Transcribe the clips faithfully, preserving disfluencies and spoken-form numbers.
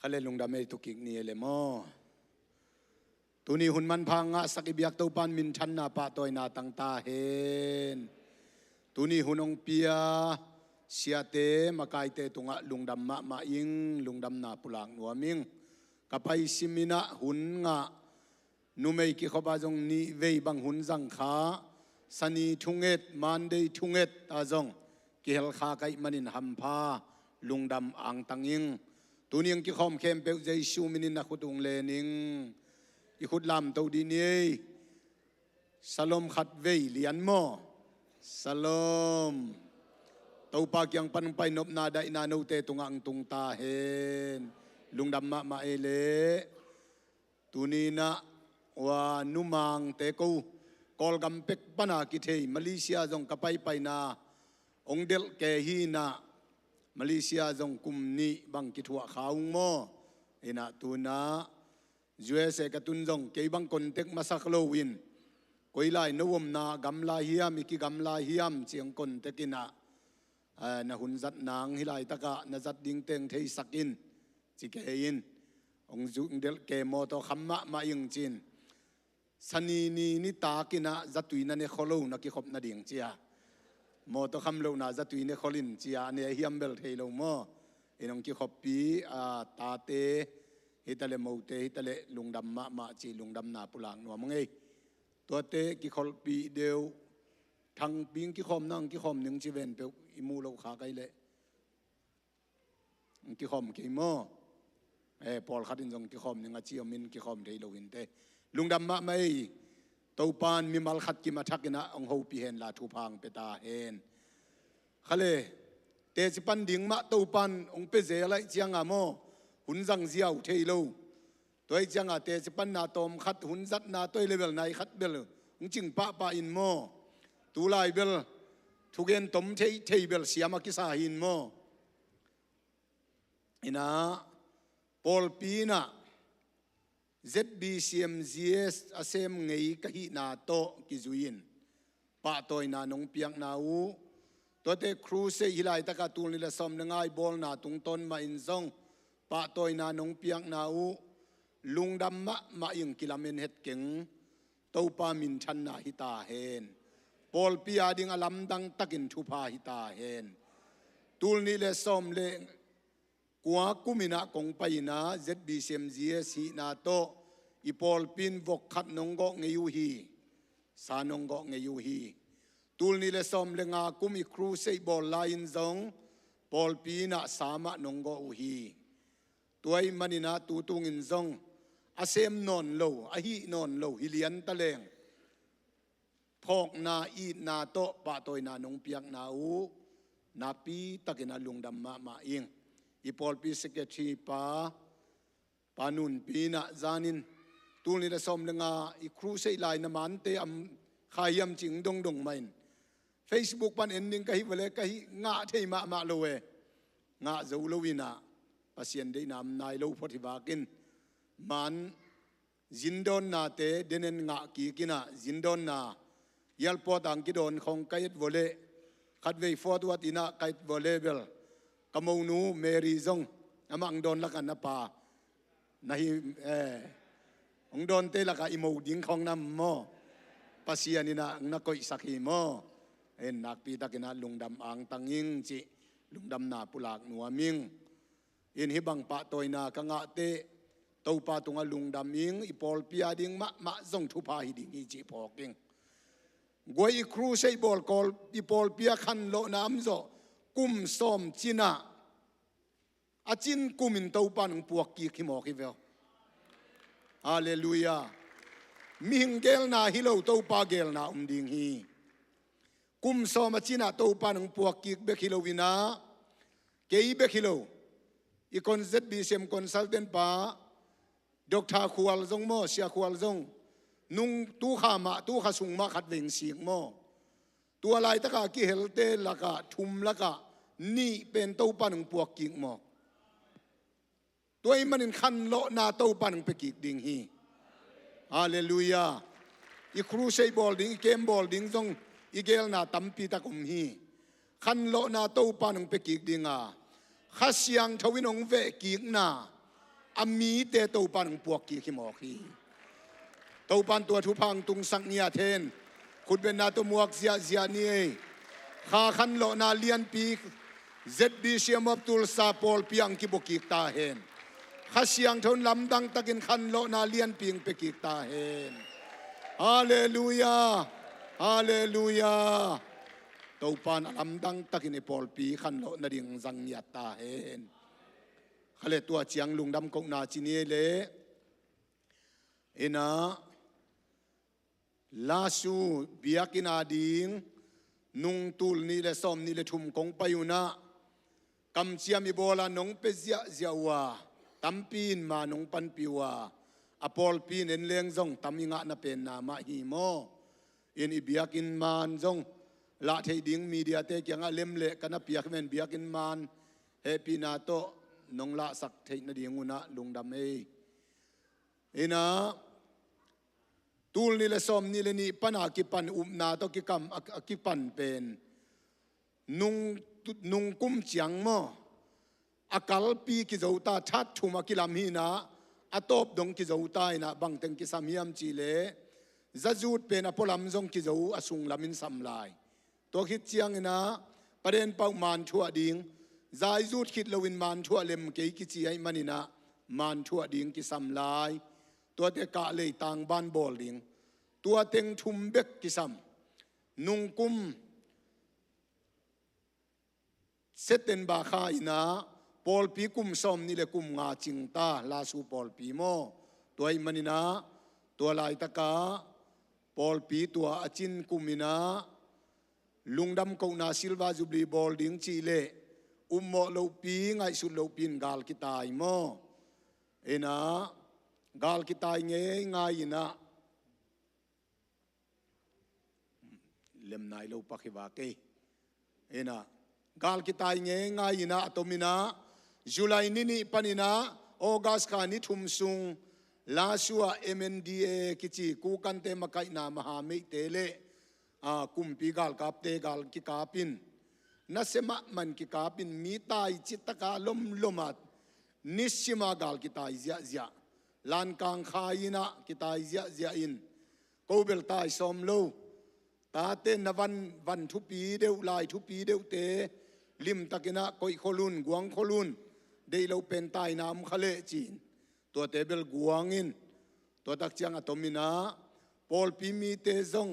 Ka le lungdam ei, tu kik ni ei le maw. Tuni hun manpha ngahsak i biak Topa'n minthanna pahtawina tang ta hen. Tuni hun hong pia siate makaite tungah lungdam mahmah ing, lungdamna pulak nuam ing. Ka pai simin ah hun ngah numei kikhop ah zong nih vei bang hun zang kha, Sani thunget, Monday thunget ah zong kihel kha ka hih manin hampha, lungdam angtang ing. Tuni hong kikhawm khempeuh Jesu minin na khut ung len ing. I khut lamto dih ni ei. Shalom khat vei lian maw. Shalom. Topa kiang pan hong pai nopna daihna note tungah hong tung ta hen. Lungdam mahmah ei le. Tuni-in ah, ua, numangte ko, Kawlgam pek pana kithei, Malaysia zong ka paipaina hong delh kei hi-in ah, Malaysia zong kum nih bang kithuah kha ung maw. In ah tu-in ah U S A ka tun zong kei bang contact masak loin, koi lai no omna gam lai hiam, i kigam lai hiam ci hong contact in ah, a, na hun zat nang hih laitakah na zat ding teng theisak in, ci kei in. Hong zu, hong delh kei, mawtaw kham mahmah ing ci-in. Sani ni nitak in ah zatui na ne khol lo, na kikhop nading ci a. Mawtaw kham lohna zatui ne khol in ci a, a ne hiam bel thei lo maw. In hong kikhoppi, a, tate hi ta leh, mote hi ta leh, lungdam mahmah ci, lungdamna pulak nuam ing ei. Tuate kikholhpih deuh, Thangpi hong kikhawm nang, hong kikhawm ning ci ven peuh, i muh loh kha ka hih leh. Hong kikhawm kei maw. Eh, pawlkhat in zong kikhawm ning a ci om in kikhawm thei lo hi inteh. Lungdam mahmah ei. Topa'n mimal khat kim a thak in ah hong hopih hen la, thupha hong pia ta hen. Kha le, teci pan ding mah Topa'n hong pia zel ahih ciangin maw, hun zang ziau thei lo. Tua ahih ciangin teci panna tawm khat, hun zatna tua hi leh bel nai khat bel hong cing pahpah in maw. Tu lai bel thugen tom thei, thei bel siam a kisa hi in maw. In ah, pawlpi in ah Z B C M G S a sem ngei ka hihna tawh kizui in pahtawina nong piakna uh, tuate crusade hih laitakah tul nih le sawm le nga i bawlna tungtawn mah in zong pahtawina nong piakna uh, lungdam mahmah ing, kilamen het keng. Topa minthanna hi ta hen. Pawlpi ading a lamdang takin thupha hi ta hen. Tul nih le sawm le kua kum in ah kong pai in ah Z B C M G S hihna tawh i pawlpi in vok khat nong gawh ngei uh hi. Sa nong gawh ngei uh hi. Tul nih le sawm le nga kum i crusade bawl lai in zong pawlpi in ah sa mah nong gawh uh hi. Tua ahih manin ah tu tungin zong a sem nawn lo, a hih nawn lo hi lian ta leng, phawkna, itna tawh pahtawina nong piakna uh nakpi takin ah lungdam mahmah ing. I pawlpi secretary pa, Pa Nunpi in ah zan in, tul nih le sawm le nga i crusade lai na mante om kha hiam ci hong dong dong mah in, Facebook pan en ding ka hih vua leh ka hih ngah thei mahmah lo e. Ngah zo lo in ah, Pasian deihna om nai lo phot hi vak in, man zindawnnate denen ngah kik in ah, zindawnna airport ah hong kidawn khawng ka et vua leh, khatvei Fort Worth in ah ka et vua leh bel, ka monu Mary zong, amah hong dawn lakah na pa na hi, eh, hong dawnte lakah i mo ding khawng na om maw. Pasian in ah hong na koihsak hi maw. In nakpi takin ah lungdam angtang ing cih lungdamna pulak nuam ing. In hih bang pahtawina ka ngah teh, Topa tungah lungdam ing, i pawlpi ading mahmah zong thupha hi ding hi cih phawk ing. Guai i crusade bawl kawl, i pawlpi ah khanlawhna om zawh kum sawm cin ah, a cin kum in Topa in hong puak kik hi mawk hi ve aw. Halleluiah. Mihing geelna hi lo, Topa geelna om ding hi. Kum sawm a cin ah Topa in hong puak kik bek hi lo in ah, kei bek hi lo, i con-, Z B C M consultant pa, Doctor Khual zong maw, Sia Khual zong, nung tu kha mah, tu kha sung mah khatvei hong sik maw. Tua laitakah kihelte lakah, thum lakah nih pen Topa in hong puak kik maw. Tua ahih manin khanlawhna Topa in hong pia kik ding hi. Halleluiah. I crusade bawl ding, i camp bawl ding zong i geelna tampi tak om hi. Khanlawhna Topa in hong pia kik ding a, Kha Siangtho in hong veh kikna, a mite Topan hong puak kik hi mawk hi. Topan tua thupha hong tungsak ngiat hen. Khutbetna tawh muak ziahziah ni ei. Kha khanlawhna lianpi ZBCM of Tulsa pawlpi ah hong kibua kik ta hen. Kha Siangtho in lamdang takin khanlawhna lianpi hong pia kik ta hen. Halleluia. Halleluia. Topan a lamdang takin i pawlpi khanlawh nading zang ngiat ta hen. Kha le tua ciang lungdam kohna ci ni ei le. Ina, Lasu biakinn a ding nung tul nih le sawm nih le thum kong pai un ah, kamciam i bawl a nong pia ziahziah uh a, tampi in ma nong panpih uh a, a pawlpi in en leng zong tam i ngahna penna mah hi maw. In i biakinn man zong lah theih ding mediate kiangah lem leh ka na piak hi men, biakinn man hehpihna tawh nong lahsak theih nading un ah lungdam ei. Ina, tul nih le sawm nih le nih pan a kipan upna tawh kikam a, a kipan pen nung, nung kum ciang maw, a kalpi kizo ta, that thum a kilam hi in ah, a tawp dong kizo ta in ah, bangteng kisam hiam cih leh za zut pen a pualam zong kizo, a sunglam in sam lai. Tua khit ciangin ah, paden pau man thuah ding, za i zut khit loin man thuah lem kei kici ahih manin ah, man thuah ding kisam lai. Tuate kah lei tangban bawl ding. Tua teng thum bek kisam. Nung kum September kha in ah, pawlpi kum sawm nih le kum nga cing ta, Lasu pawlpi maw. Tua ahih manin ah, tua laitak ah pawlpi tua a cin kum in ah, lungdam kohna Silver Jubilee bawl ding cih leh, upmawh lohpi, ngaihsut lohpi in gal kitai maw. Ina, gal kitai ngeingai in ah, lem nai lo pak hi vak ei. Ina, gal kitai ngeingai in ah, a tom in ah, July ni nih pan in ah August kha ni thum sung, Lasu ah MNDAA kici Kokante makaihna mahameihte le, a, kumpi galkapte gal kikap in, nasia mahmah in kikap in, mi tai citaka lomlom a, nisim a gal kitai ziahziah. Lankang khai in ah kitai ziahziah in, ko bel tai sawm lo. Tate na van, van thupi deuh, lai thupi deuhte limtak in ah koih khol un, guang khol un, deih loh pen taina om kha leh ci-in, tuate bel guang in, tua tak ciang a tom in ah, pawlpi mite zong,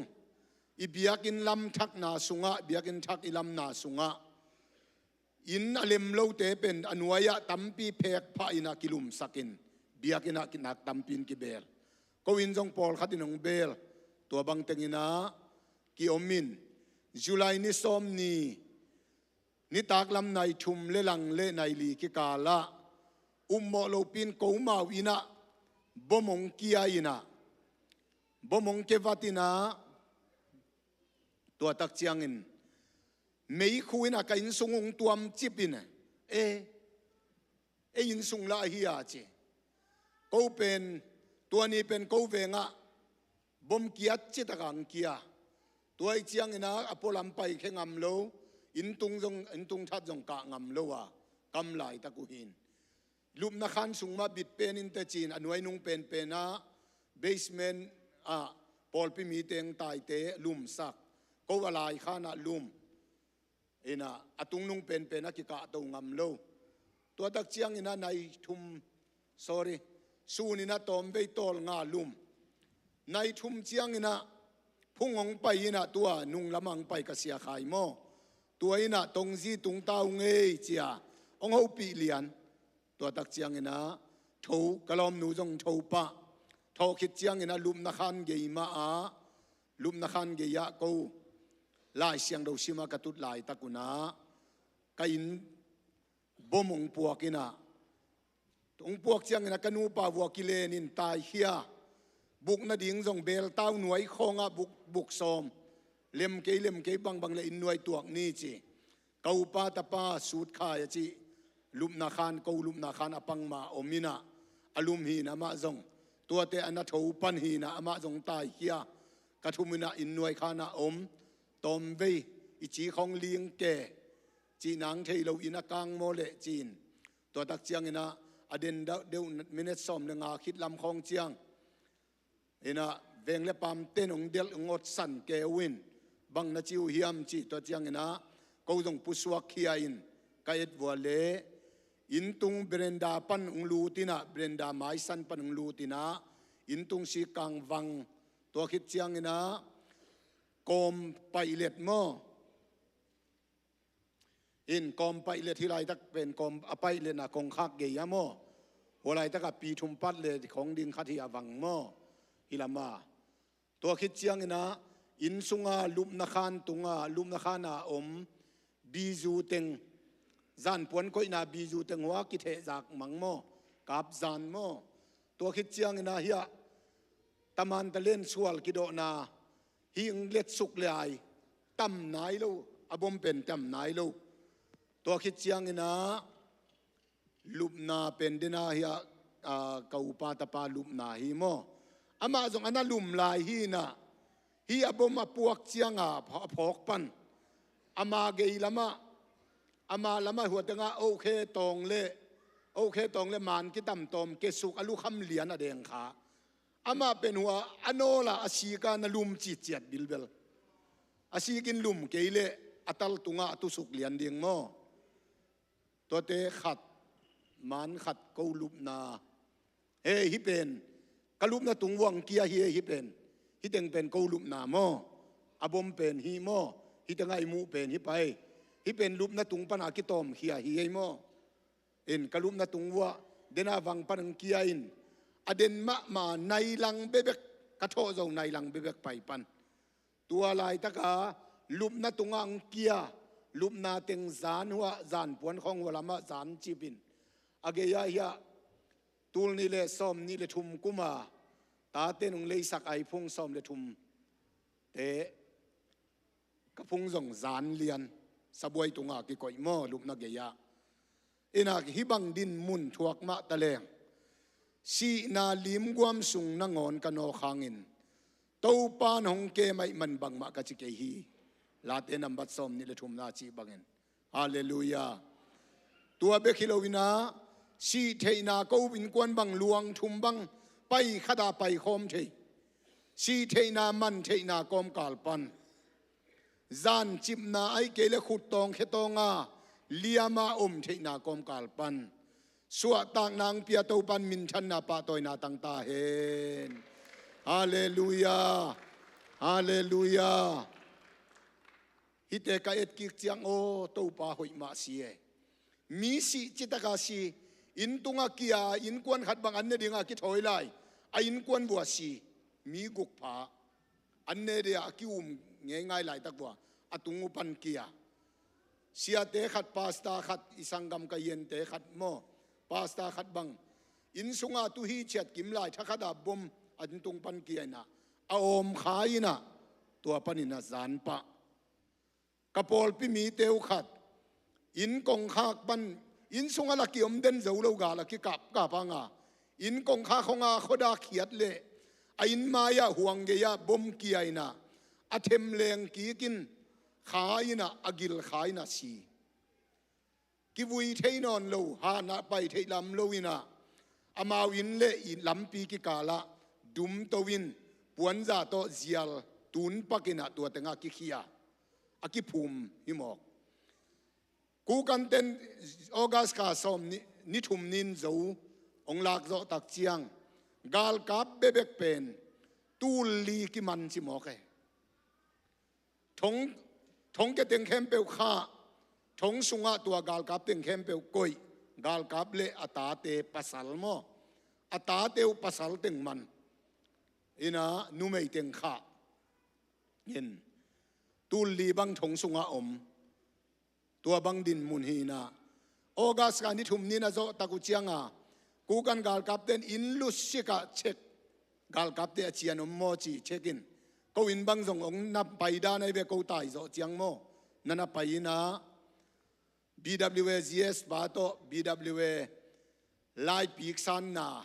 i biakinn lam thakna sungah, biakinn thak i lamna sungah, inn a lem lote pen a nuai ah tampi phek phah in ah kilumsak in, biakinn ah kinak tampi in kibeel. Ko inn zong pawlkhat in hong beel. Tua bangteng in ah ki-om in, July ni sawm ni, nitak lam nai thum le lang le nai li kikal ah, upmawh lohpi in ko mau inn ah bom hong kia in ah, bom hong kia vat in ah, tua tak ciangin meikhu in ah ka inn sung hong tuam cip in, e, ei inn sung lah ahi a ci. Ko pen, tua ni pen ko veng ah bom kiat citak a hong kia. Tua ahih ciangin ah a pualam paikhia ngam lo, inn tung zong, inn tung that zong kah ngam lo a, kam laitak uh hi in. Lupna khan sung mah bit pen in teh ci-in, a nuai nung penpen ah, basement ah pawlpi mite hong taite lumsak. Ko a lai khan ah lum. In ah, a tung nung penpen ah kikahto ngam lo. Tua tak ciangin ah nai thum, sorry, sun in ah tawmvei tawlnga lum. Nai thum ciangin ah phung hong pai in ah, tua nung lam ah hong pai ka sia khai maw. Tua in ah Tongzi tung ta ung ei ci-a hong hopih lian. Tua tak ciangin ah tho, ka lawmnu zong tho pah. Thawh khit ciangin ah lupna khan gei mah ah, lupna khan gei ah ko Lai Siangtho sim ah ka tut laitak un ah, ka inn bom hong puak in ah, hong puak ciangin ah ka nupa vua kilen in taikhia. Buk nading zong beel tau, nuai khawng ah buk, buk sawm. Lem kei, lem kei, bangbang le inn nuai tuak ni ci. Ka upa tapa Sut Khai a cih lupna khan, ko lupna khan a pang mah om in ah, a lum hi in ah amah zong, tuate a na tho pan hi in ah amah zong taikhia. Ka thum in ah inn nuai khan ah om, tawmvei, i ci khawng ling ke, cih nang thei lo, inn a kang maw leh ci-in. Tua tak ciangin ah a den deuh, deuh minute sawm le nga khit lam khawng ciang, inah veng le pam ten hong delh hong otsan kei uh in, bang na ci uh hiam ci, tua ciang inah ko zong pusuak khia in, ka et vua le, inntung veranda pan hong lut inah, veranda maisan pan hong lut inah, inntung si kang vang, tua khit ciang inah kawm paihlet maw? In kawm paihlet, hih laitak pen kawm a paihletna kongkhak gei a maw? Hua laitak a pi thum pat le khawng ding khat hi a vang maw? Hih lam a. Tua khit ciang inah, inn sunga lupna khan tunga, lupna khan a om bizu teng, zan puan koihna bizu teng hua kithehzak mang maw? Kap zan maw? Tua khit ciang inah hiah, taman talen sual kidawhna, hih hong letsuk le ai, tam nai lo, a bom pen tam nai lo. Tua khit ciang inah, lupna pen dena hiah, a, ka upa tapa lupna hi maw? Amah zong a na lum lai hi inah, hih a bom a puak cianga a phawk pan, ama gei lamah, ama lamah hua tengah, okhe tawng le, okhe tawng le man kitam tawm, kesuk a lukham lian a deng kha. Amah pen hua a nawla a sika na lum citciat bilbel. A sikin lum kei leh a tal tungah a tusuk lian ding maw? Tuate khat, man khat ko lupna. Hei, hih pen ka lupna tung uang kia hi, hih pen, hih teng pen ko lupna maw? A bom pen hih maw? Hih tengah i muh pen hih pai. Hih pen lupna tung pana kitawm khia hi ei maw? In ka lupna tung uah, dena vang pan hong kia in, a den mahmah nailang bebek, ka thawh zo nailang bebek pai pan. Tua laitaka lupna tungah hong kia, lupna teng zan huah, zan puan khawng hua lamah zan cipin. A gei-ah hiah, tul nih le sawm nih le thum kuma, taten hong leisak aiphung sawm le thum te, ka phung zong zan lian, sabuai tunga kikoih maw, lupna gei-ah. Inah hih bang din mun thuak mah taleng, sihna limguam sung nangawn ka nawk hangin, Topan hong kem ahih man bangmah ka ci kei hi. Late nambat sawm nih le thumna cih bangin. Halleluiah. Tua bek hi lo inah, sih theihna ko innkuan bang luang thum bang pai khata pai khawm thei. Sih theihna, man theihna kawmkal pan. Zan cipna ahih kei le khut tawng khe tawnga liama om theihna kawmkal pan. Suahtakna hong pia Topan minthanna pahtawina tang ta hen. Halleluiah. Halleluiah. Hihte ka etkik ciang aw, Topa hoih mah si e. Mi sih citaka si, inn tunga kia, innkuan khat bang an ne dinga kithawi lai, a innkuan vua si, mi guk pha. An ne dia a ki-um ngeingai laitak vua, a tung uh pan kia. Siate khat, pasta khat, i sanggam ka yente khat maw, pasta khat bang, inn sunga tuhi ciat kim lai, thakhata bom an tung pan kia inah, a awm kha inah, tua panin a zan pah. Ka pawlpi mite uh khat, inn kongkhak pan, inn sungah la kiom den zo lo, gal a kikapkap hanga, inn kongkhak khonga khuadak khiat leh, a inn mai-ah huang gei-ah bom kia inah, a themleng kikin kha inah, a gil kha inah si. Kivui thei nawn lo, hanah pai theih lam lo inah, amau inn le inn lampi kikalah dumto in, puanza tawh zial tunpak inah tua tengah kikhia, a kiphum hi mawk. Kukanten August kha sawm ni, ni thum ni-in zo hong lak zawh tak ciang, galkap bebek pen tul li kiman ci mawk e. Thong, thong ke teng khempeuh khah, thong sungah tua galkap teng khempeuh koih, galkap le a tate pasal maw, a tate uh pasal teng man, inah numei teng khah. In, tul li bang thong sungah om. Tua bang din mun hi inah, August kha ni thum ni-in a zawh tak uh cianga, Kukan galkapten inn lusikah check, galkapte a cian om maw ci check in. Ko inn bang zong hong na pai dan ahi ve, ko tai zawh ciang maw, na na pai inah, B W A G S pa tawh B W A laipik sanna,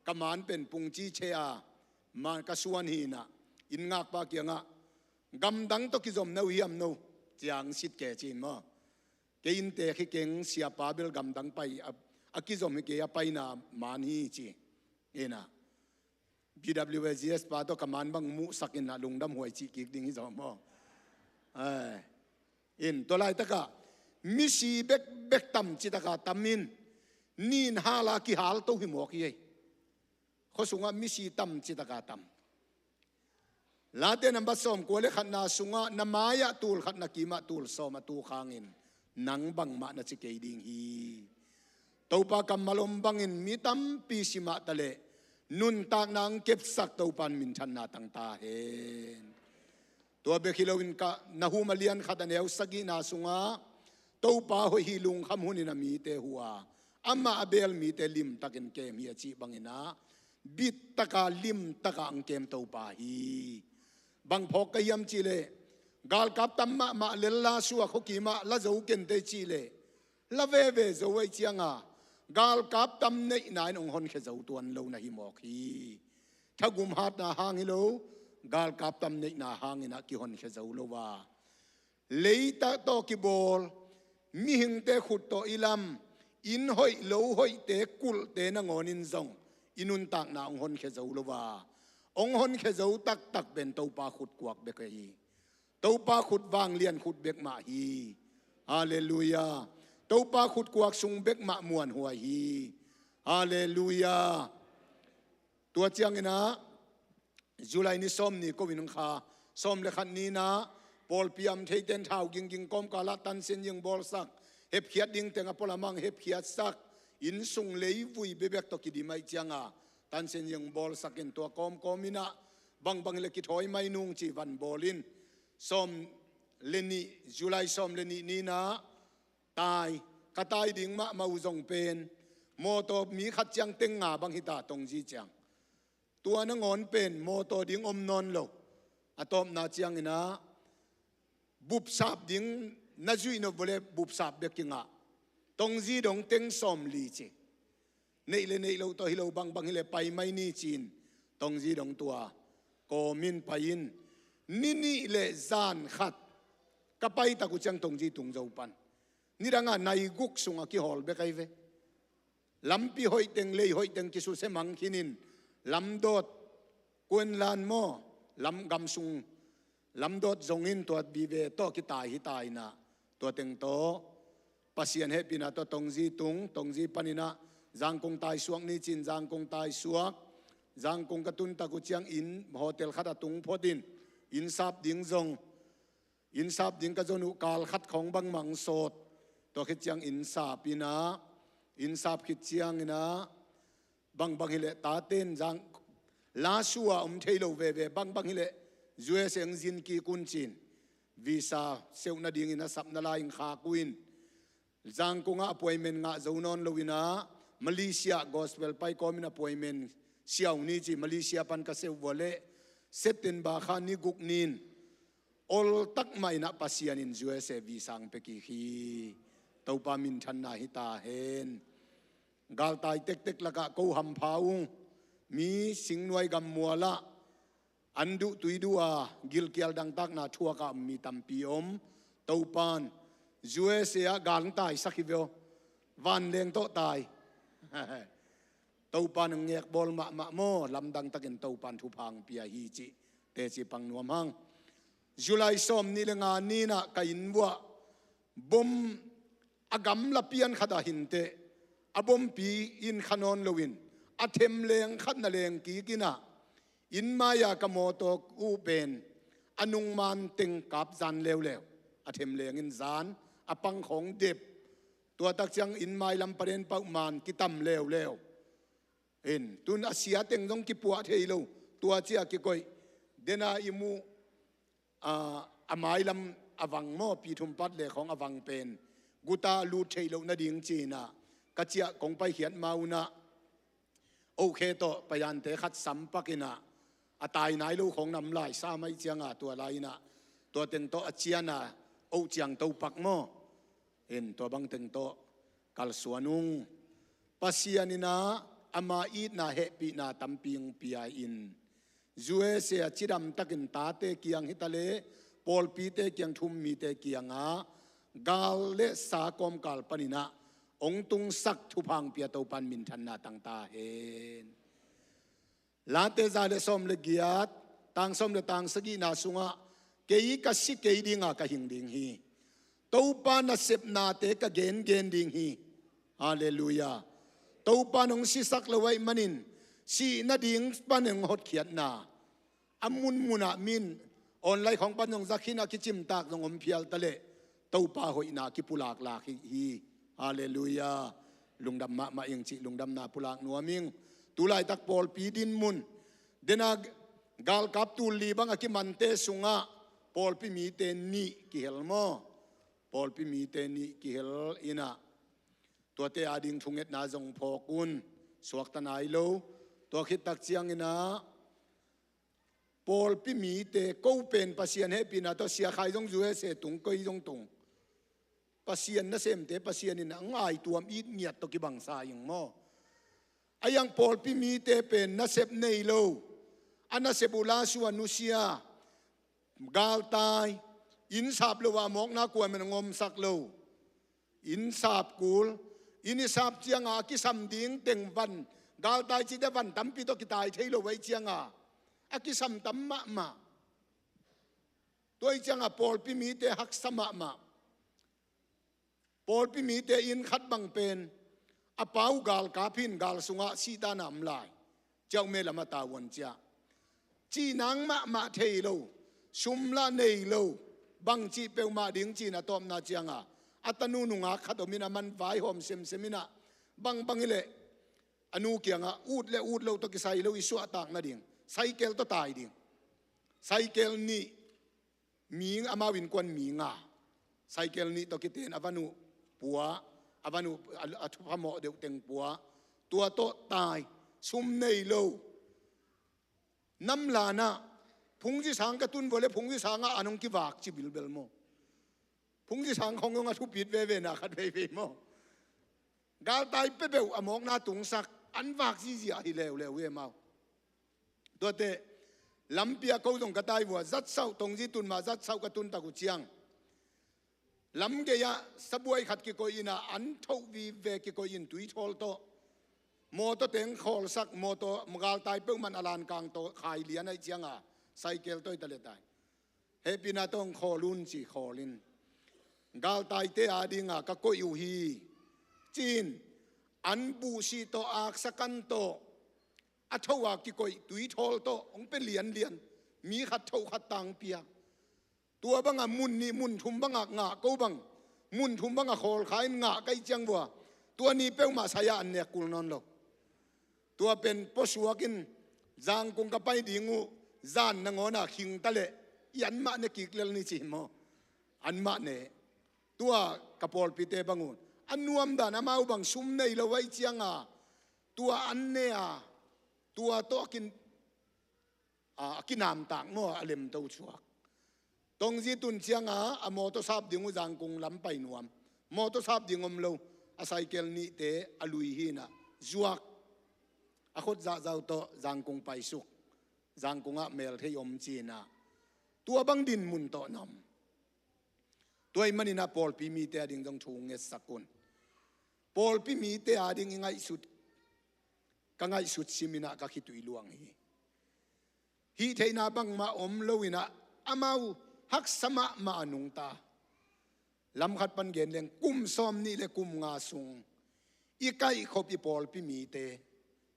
ka man pen pungci che a, man ka suan hi inah, inn ngakpa kiangah, gamdang tawh kizom na uh hiam no, ciang sit ke ci-in maw. Kei inntek hi keng, siapa bel gamdang pai a, a kizom hi kei a, paina man hi ci. Ina B W A G S pa tawh ka man bang muhsak in a lungdam huai cih kik ding hi zaw maw? Ai. In tua laitakah misi bekbek tam citaka tam in, nin hala kihal to hi mawk hi ei. Khua sungah misi tam citaka tam. Late nambat sawmkua le khatna sungah na mai-ah tul khat, na kimah tul sawm a tuk hangin nang bangmah na ci kei ding hi. Topa kammal om bangin mi tampi si mah taleh nuntakna ang kepsak Topan minthanna tang ta hen. Tua bek hi loin ka Nahum a lian khat a neu sagihna sungah Topa hoih hi, lungkham hunin a mite huh a, amah a beel mite limtakin kem hi a cih bangin ah bittaka limtaka ang kem Topa hi. Bang phawk ka hiam cihleh, galkap tam mahmah lel la sua khua kimah la zo kente cihleh, la veve zo ahi cianga galkap tam neihna in hong honkhia zo tuan lo na hi mawk hi. Thagum hatna hang hi lo, galkap tam neihna hangin ah kihonkhia zo lo a, leitah tawh kibawl mihingte khut tawh i lam, inn hoih lo hoihte kulhte nangawnin zong i nuntakna hong honkhia zo lo a, hong honkhia zo taktak pen Topa khutkuak bek hi. Topa khut vanglian khut bek mah hi. Halleluiah. Topa khutkuak sung bek mah muanhuai hi. Halleluiah. Tua ciangin ah July ni sawm ni ko in kha sawm le khat ni-in ah pawlpi a om theiten thau gingging kawmkalah tansin ying bawlsak, hepkhiat ding teng a pualamang hepkhiatsak, inn sung leivui bebek tawh kidim ahi cianga tansin ying bawlsak in tua kawmkawm in ah bangbang hileh kithawi mai nung ci van bawl in, sawm le nih, July sawm le nih ni-in ah tai, ka tai ding mahmah uh zong pen mawtaw mi khat ciang teng nga bang hita, Tongzi ciang. Tua nangawn pen mawtaw ding om nawn lo. A tawpna ciangin ah bupsap ding na zuih nop vawleh bupsap bek kingah. Tongzi dong teng sawmli ci. Neih le neih lo tawh hi lo, bangbang hileh pai mai ni ci-in Tongzi dong tua kawmin pai in, ni nih le zan khat ka paitak uh ciang Tongzi tung zo pan. Nidangah nai guk sungah kihawl bek ahi ve. Lampi hoihteng, lei hoihteng kisusia mang khinin, lamdawt, Kuanlan maw, lam gam sung lamdawt zongin tua bive tawh kitai hita in ah, tua teng tawh Pasian hehpihna tawh Tongzi tung, Tongzi panin ah Zangkong taisuak ni ci-in Zangkong taisuak. Zangkong ka tuntak uh ciang inn hotel khat a tung phot in, inn sap ding zong, inn sap ding ka zon uh kal khat khawng bangmah sawt. Tua khit ciang inn sap in ah, inn sap khit ciangin ah, bangbang hileh taten zang la sua om thei lo veve, bangbang hileh U S A ang zin kik un ci-in visa seuh nadingin a sapna lai-in khak uh in, Zangkong ah appointment ngah zo nawn lo-in ah Malaysia gospel pai kawmin appointment siau ni ci, Malaysia pan ka seuh vawleh September kha ni guk ni-in oltak mah in ah Pasian in U S A visa ang pia kik hi. Topa minthanna hita hen. Galtai tektek lakah ko hampha uh, mi singnuai gammual ah an duh tui duh a gilkial dangtakna thuak a mi tampi om. Topan U S A ah galtai sak hi ve aw. Vanleng tawh tai. Topan ang ngekbawl mahmah maw, lamdang takin Topan thupha ang pia hi cih teci pang nuam hang. July sawm ni le nga ni-in ah ka inn vuah bom a gamla pian khat ah hinteh, a bompi in kha nawn loin a themleng khat na leng kik in ah, inn mai-a ka mawtaw uh pen a nungman teng kap zan leuleu. A themleng in zan, a pang khawng dep. Tua tak ciang inn mai lam paden pauh man kitam leuleu. In tun a sia teng zong kipuah thei lo. Tua ciah kikoih, dena i muh, a, a mailam a vang maw, pi thum pat le khawng a vang pen guta lut theih loh nading ci-in ah ka ciah kong paikhiat ma un ah, oh khe tawh paiante khat sampak in ah, a tai nai lo khawng nam lai sa mai cianga tua lai-in ah, tua teng tawh a cian a, oh ciang topak maw. In tua bang teng tawh kalsuan ung. Pasian in ah ama itna hehpihna tampi ang pia in, U S A ah cidam takin tate kiang hitaleh pawlpite kiang, thummite kiangah gal le sa kawmkal panin ah hong tungsak thupha hong pia Topan minthanna tang ta hen. Late za le sawm le giat, tang sawm le tang sagihna sungah, kei ka si kei dinga ka hing ding hi. Topa nasepnate ka gengen ding hi. Halleluiah. Topa nong sisak lo ahih manin, sih nading pan hong hotkhiatna a munmunah min online khawng pan zong zakhinah kicimtak zong om phial taleh Topa hoihna kipulaklak hi hi. Halleluiah. Lungdam mahmah ing cih lungdamna pulak nuam ing. Tulaitak pawlpi din mun dena galkap tul li bang a kimante sungah pawlpi mite nih kihel maw? Pawlpi mite nih kihel inah tuate ading thungetna zong phawk un. Suakta nai lo. Tua khittak cianginah pawlpi mite ko pen Pasian hehpihna tawh Sia Khai zong U S A tung, koi zong tung. Pasian nasemte Pasian in a ngaituam it ngiat tawh kibangsa ing maw? A iang pawlpi mite pen nasep nei lo. A nasep uh lasu a nusia, galtai, innsap lo a mawkna kuamen ngomsak lo. Innsap kul, inn i sap cianga a kisam ding teng van, galtai cite van tampi tawh kitai thei lo ahih cianga a kisam tam mahmah. Tua ahih cianga pawlpi mite haksa mahmah. Pawlpi mite inn khat bang pen a pa uh galkap hi-in gal sungah sihtakna om lai. Ciauh me lam a tavuan ciah. Cih nang mahmah thei lo, sum lah nei lo, bangcih peuhmah ding ci-in a tawpna cianga a tanu nungak khat om in a man vaihawm semsem inah bangbang hileh a nu kiangah ut le ut lo tawh kisai lo i suahtak nading cycle tawh tai ding. Cycle nih, mi, amau innkuan mi nga. Cycle nih tawh kiten a van uh pua, a van uh a, a thupha mawh deuh teng pua. Tua tawh tai, sum nei lo. Namlanah phungzi sang ka tun vua le phungzi sangah an hong kivak ci bilbel maw? Phungzi sang khong zong a thupit vevena khat veivei maw? Galtai peuhpeuh a mawkna tungsak, an vak zihziah hi leuleu hi amau. Tuate lampi ah ko zong ka tai vua, zatsauh, Tongzi tun mah zatsauh ka tuntak uh ciang lam gei-ah sabuai khat kikoih inah an thoh vive kikoih in tuithawl tawh mawtaw teng khawlsak, mawtaw galtai peuhmah a lankang tawh khai lian ahih cianga cycle tawh hi ta le tai. Hehpihna tawh hong khawl un ci khawl in, galtaite adinga ka koih uh hi ci-in an buhsih tawh aksa kan tawh a thoh a kikoih tuithawl tawh hong pia lianlian, mi khat thoh khat tang pia. Tua banga mun nih mun thum banga ngah ko bang, mun thum banga khawlkha in ngah ka hih ciang vua, tua ni peuhmah sai-ah an nek kul nawn lo. Tua pen puasuak in Zangkung ka pai ding uh, zan nangawna khing taleh i anmah ne kik lel ni ci maw? Anmah ne. Tua ka pawlpite bang un a nuamdan amau bang sum nei lo ahih cianga tua an ne a, tua tawh a kin a, a kinamtak maw, a lemto suak. Tongzi tun cianga a mawtaw sap ding uh Zangkung lam pai nuam. Mawtaw sap ding om lo, a cycle nihte a lui hinah zuak. A khut zahzau tawh Zangkung paisuk. Zangkungah melthei om cinah. Tua bang din mun tawh na om. Tua ahih maninah pawlpi mite ading zong thu ngetsak un. Pawlpi mite ading i ngaihsut, ka ngaihsut siminah ka khitui luang hi. Hih theihna bangmah om loinah amau haksa mahmah a nungta. Lam khat pan gen leng kum sawm nih le kum nga sung i kaihkhop i pawlpi mite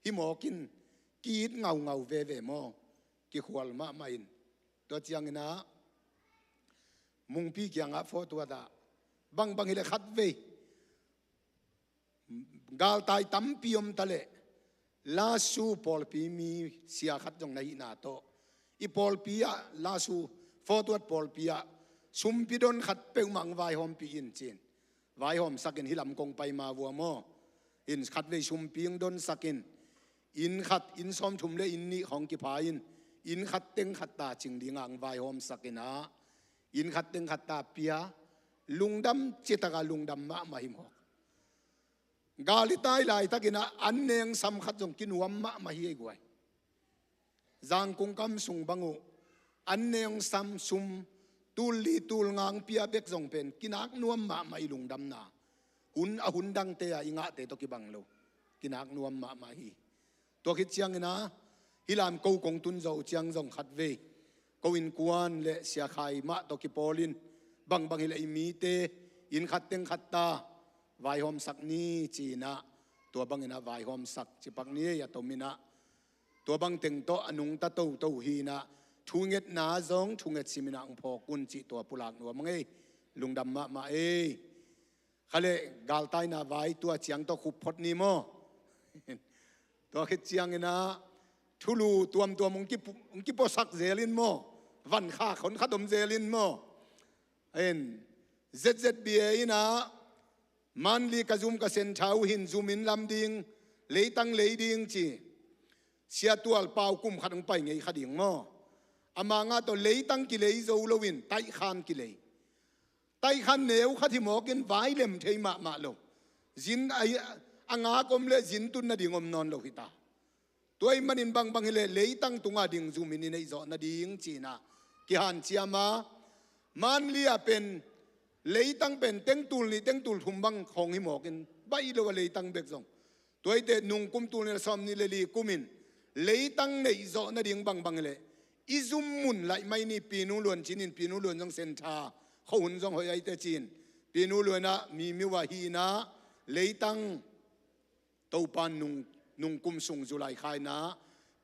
hih mawkin ki-it ngaungau veve maw? Kikhual mahmah in. Tua cianginah Mungpi kiangah photo a dah bangbang hileh khatvei galtai tampi om taleh lasu pawlpi mi sia khat zong na hihna tawh i pawlpi ah lasu photo a pawlpi ah sumpi don khat peuhmah hong vaihawmpih in cin. Vaihawmsakin hih lam kong pai ma vua maw? In khatvei sumpi hong donsakin inn khat, inn sawmthum le inn nih khawng kipha in inn khat teng khat ta cing dingah hong vaihawmsakin ah inn khat teng khat ta pia lungdam ciataka lungdam mahmah hi mawk. Gal i tai laitakinah an nengsam khat zong kinuam mahmah hi ei guai. Zangkung kam sung bang uh an nengsam sum tul li tul nga hong pia bek zong pen kinak nuam mahmah i lungdamna. hun, a hun dangte a i ngahte tawh kibang lo. Kinak nuam mahmah hi. Tua khit ciangin ah, hih lam ko kong tun zawh uh ciang zong khatvei ko innkuan le Sia Khai mah tawh kipawl in, bangbang hileh i mite inn khat teng khat ta vaihawmsak ni ci-in ah, tua bangin ah vaihawmsak cipak ni ei, a tomin ah tua bang teng tawh a nungta toto hi-in ah, thungetna zong thunget simin ah hong phawk un cih tua pulak nuam ing ei. Lungdam mahmah ei. Khaleh galtaina vai tua ciang tawh khup phot ni maw? Tua khit ciangin ah thulu tuamtuam hong kipu-, hong kipuasak zel in maw? Van khak hon khat om zel in maw? En, Z Z B A in ah, Manli ka zum ka centre uh hin zum inn lam ding, leitang lei ding ci. Sia Tual Pau kum khat hong pai ngei kha ding maw? Ama ngah tawh leitang kilei zo loin taihkhan kilei. Taihkhan neu khat hi mawkin vai lem thei mahmah lo. Zin a, a ngak om le zin tun nading om nawn lo hi ta. Tua ahih manin bangbang hileh leitang tunga ding zum inn i neih zawh nading ci-in ah kihanciam a, Manli ah pen leitang pen teng tul nih teng tul thum bang khawng hi mawkin, baih lo a leitang bek zong. Tua hi teh nung kum tul nih le sawmnih le li kumin leitang neih zawh nading bangbang hileh i zum mun laih mai ni. Pi Nu Luan ci-in, Pi Nu Luan zong centre khuahun zong hoih ahi teh ci-in, Pi Nu Luan ah mi miu ah hi-in ah leitang Topa nung, nung kum sung July kha-in ah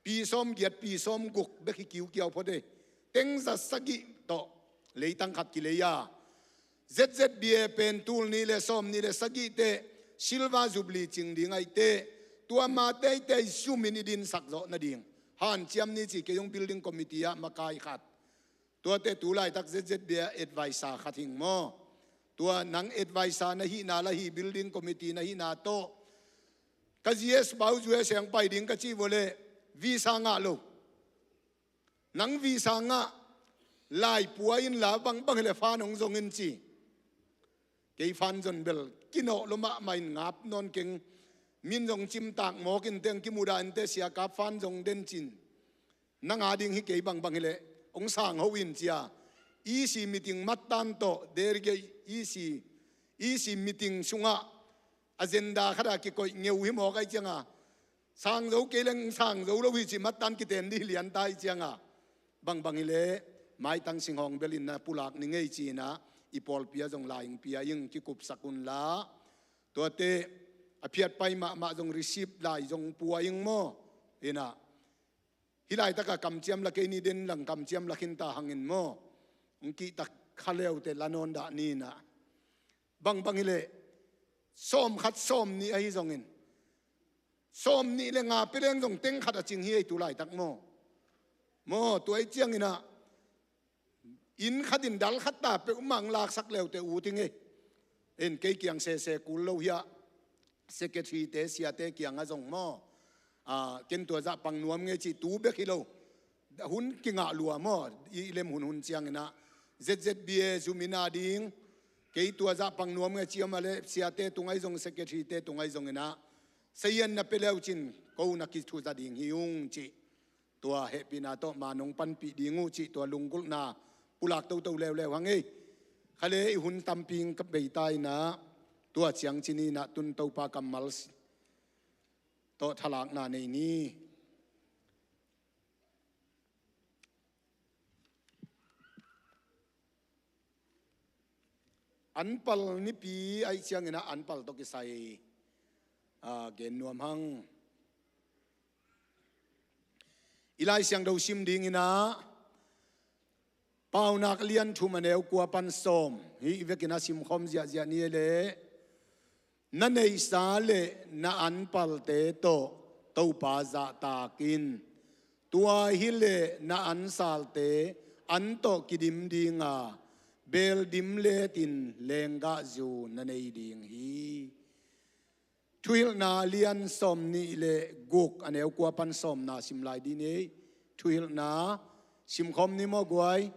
pi sawmgiat, pi sawmguk bek hi kiukiau phot e. Teng za sagih tawh leitang khat kilei a, Z Z B A pen tul nih le sawmnih le sagih teh Silver Jubilee cing ding ahih teh, tua ma teitei zum inn i dinsak zawh nading hanciam ni ci. Kei hong building committee ah makai khat, tuate tu laitak Z Z B A advisor khat hing maw? Tua nang advisor na hihna lah hi, building committee na hihna tawh ka G S bau zu e, siang pai ding ka cih vua leh visa ngah lo. Nang visa ngah, lai pua inla bangbang hileh fan hong zong in ci. Kei fan zon bel kinawh lo mahmah in ngap nawn keng. Min zong cimtak mawk in teng kimudah in teh sia kap fan zong den cin. Nang a ding hi kei bangbang hileh hong sang ho in cia. E C meeting mattan tawh, delegate E C, E C meeting sungah agenda khat ah kikoih ngeu hi mawk ahih cianga, sang zo kei leng sang zo lo hi ci, mattan kiten dih lian ta ahih cianga, bangbang hileh maitang singhawng bel in na pulak ni ngei ci-in ah, i pawlpi ah zong lai hong pia ing, kikupsak unla. Tuate a phiat pai mahmah zong receipt lai zong pua ing maw? In ah, hih laitak ah kamciam la kei ni, den lang kamciam la khin ta hang in maw? Hong kihtak kha leute la nawn dah ni in ah. Bangbang hileh sawmkhat sawmnih ahi zongin, sawmnih le nga pia leng zong teng khat a cing hi ei tu laitak maw? Maw, tua ahih ciangin ah inn khat in dal khat ta peuhmah hong laksak leute ut ing ei. En, kei kiang sese kul lo hi a, secretary-te siate kiangah zong maw, a, ken tua zah pang nuam ngei ci, tu bek hi lo. Hun kingah lua maw, i lem hunhun ciangin ah Z Z B A zum inn a ding, kei tua zah pang nuam ngei ci, amah leh siate tungah zong, secretary-te tungah zongin ah, sayan na pia leu cin ko na kithuza ding hi ung ci. Tua hehpihna tawh man hong panpih ding uh cih tua lunggulhna pulak toto leuleu hang ei. Khaleh i hun tampi ka bei ta in ah, tua ciang ci ni in ah, tun Topa kammal tawh thalakna nei ni. Anpal nipi ahih ciangin ah anpal tawh kisai, a, gen nuam hang. I Lai Siangtho sim dingin ah, Paunak lian thum a neu kua pan sawm, hih vekin a simkhawm ziahziah ni e leh, na neihsa le na anpalte tawh Topa zahtak in. Tua hileh na ansalte an tawh kidim dinga, beel dim letin lenggahzu na nei ding hi. Thuhilhna lian sawmnih le guk a neu kua pan sawmna sim lai dih ni. Thuhilhna simkhawm ni maw guai.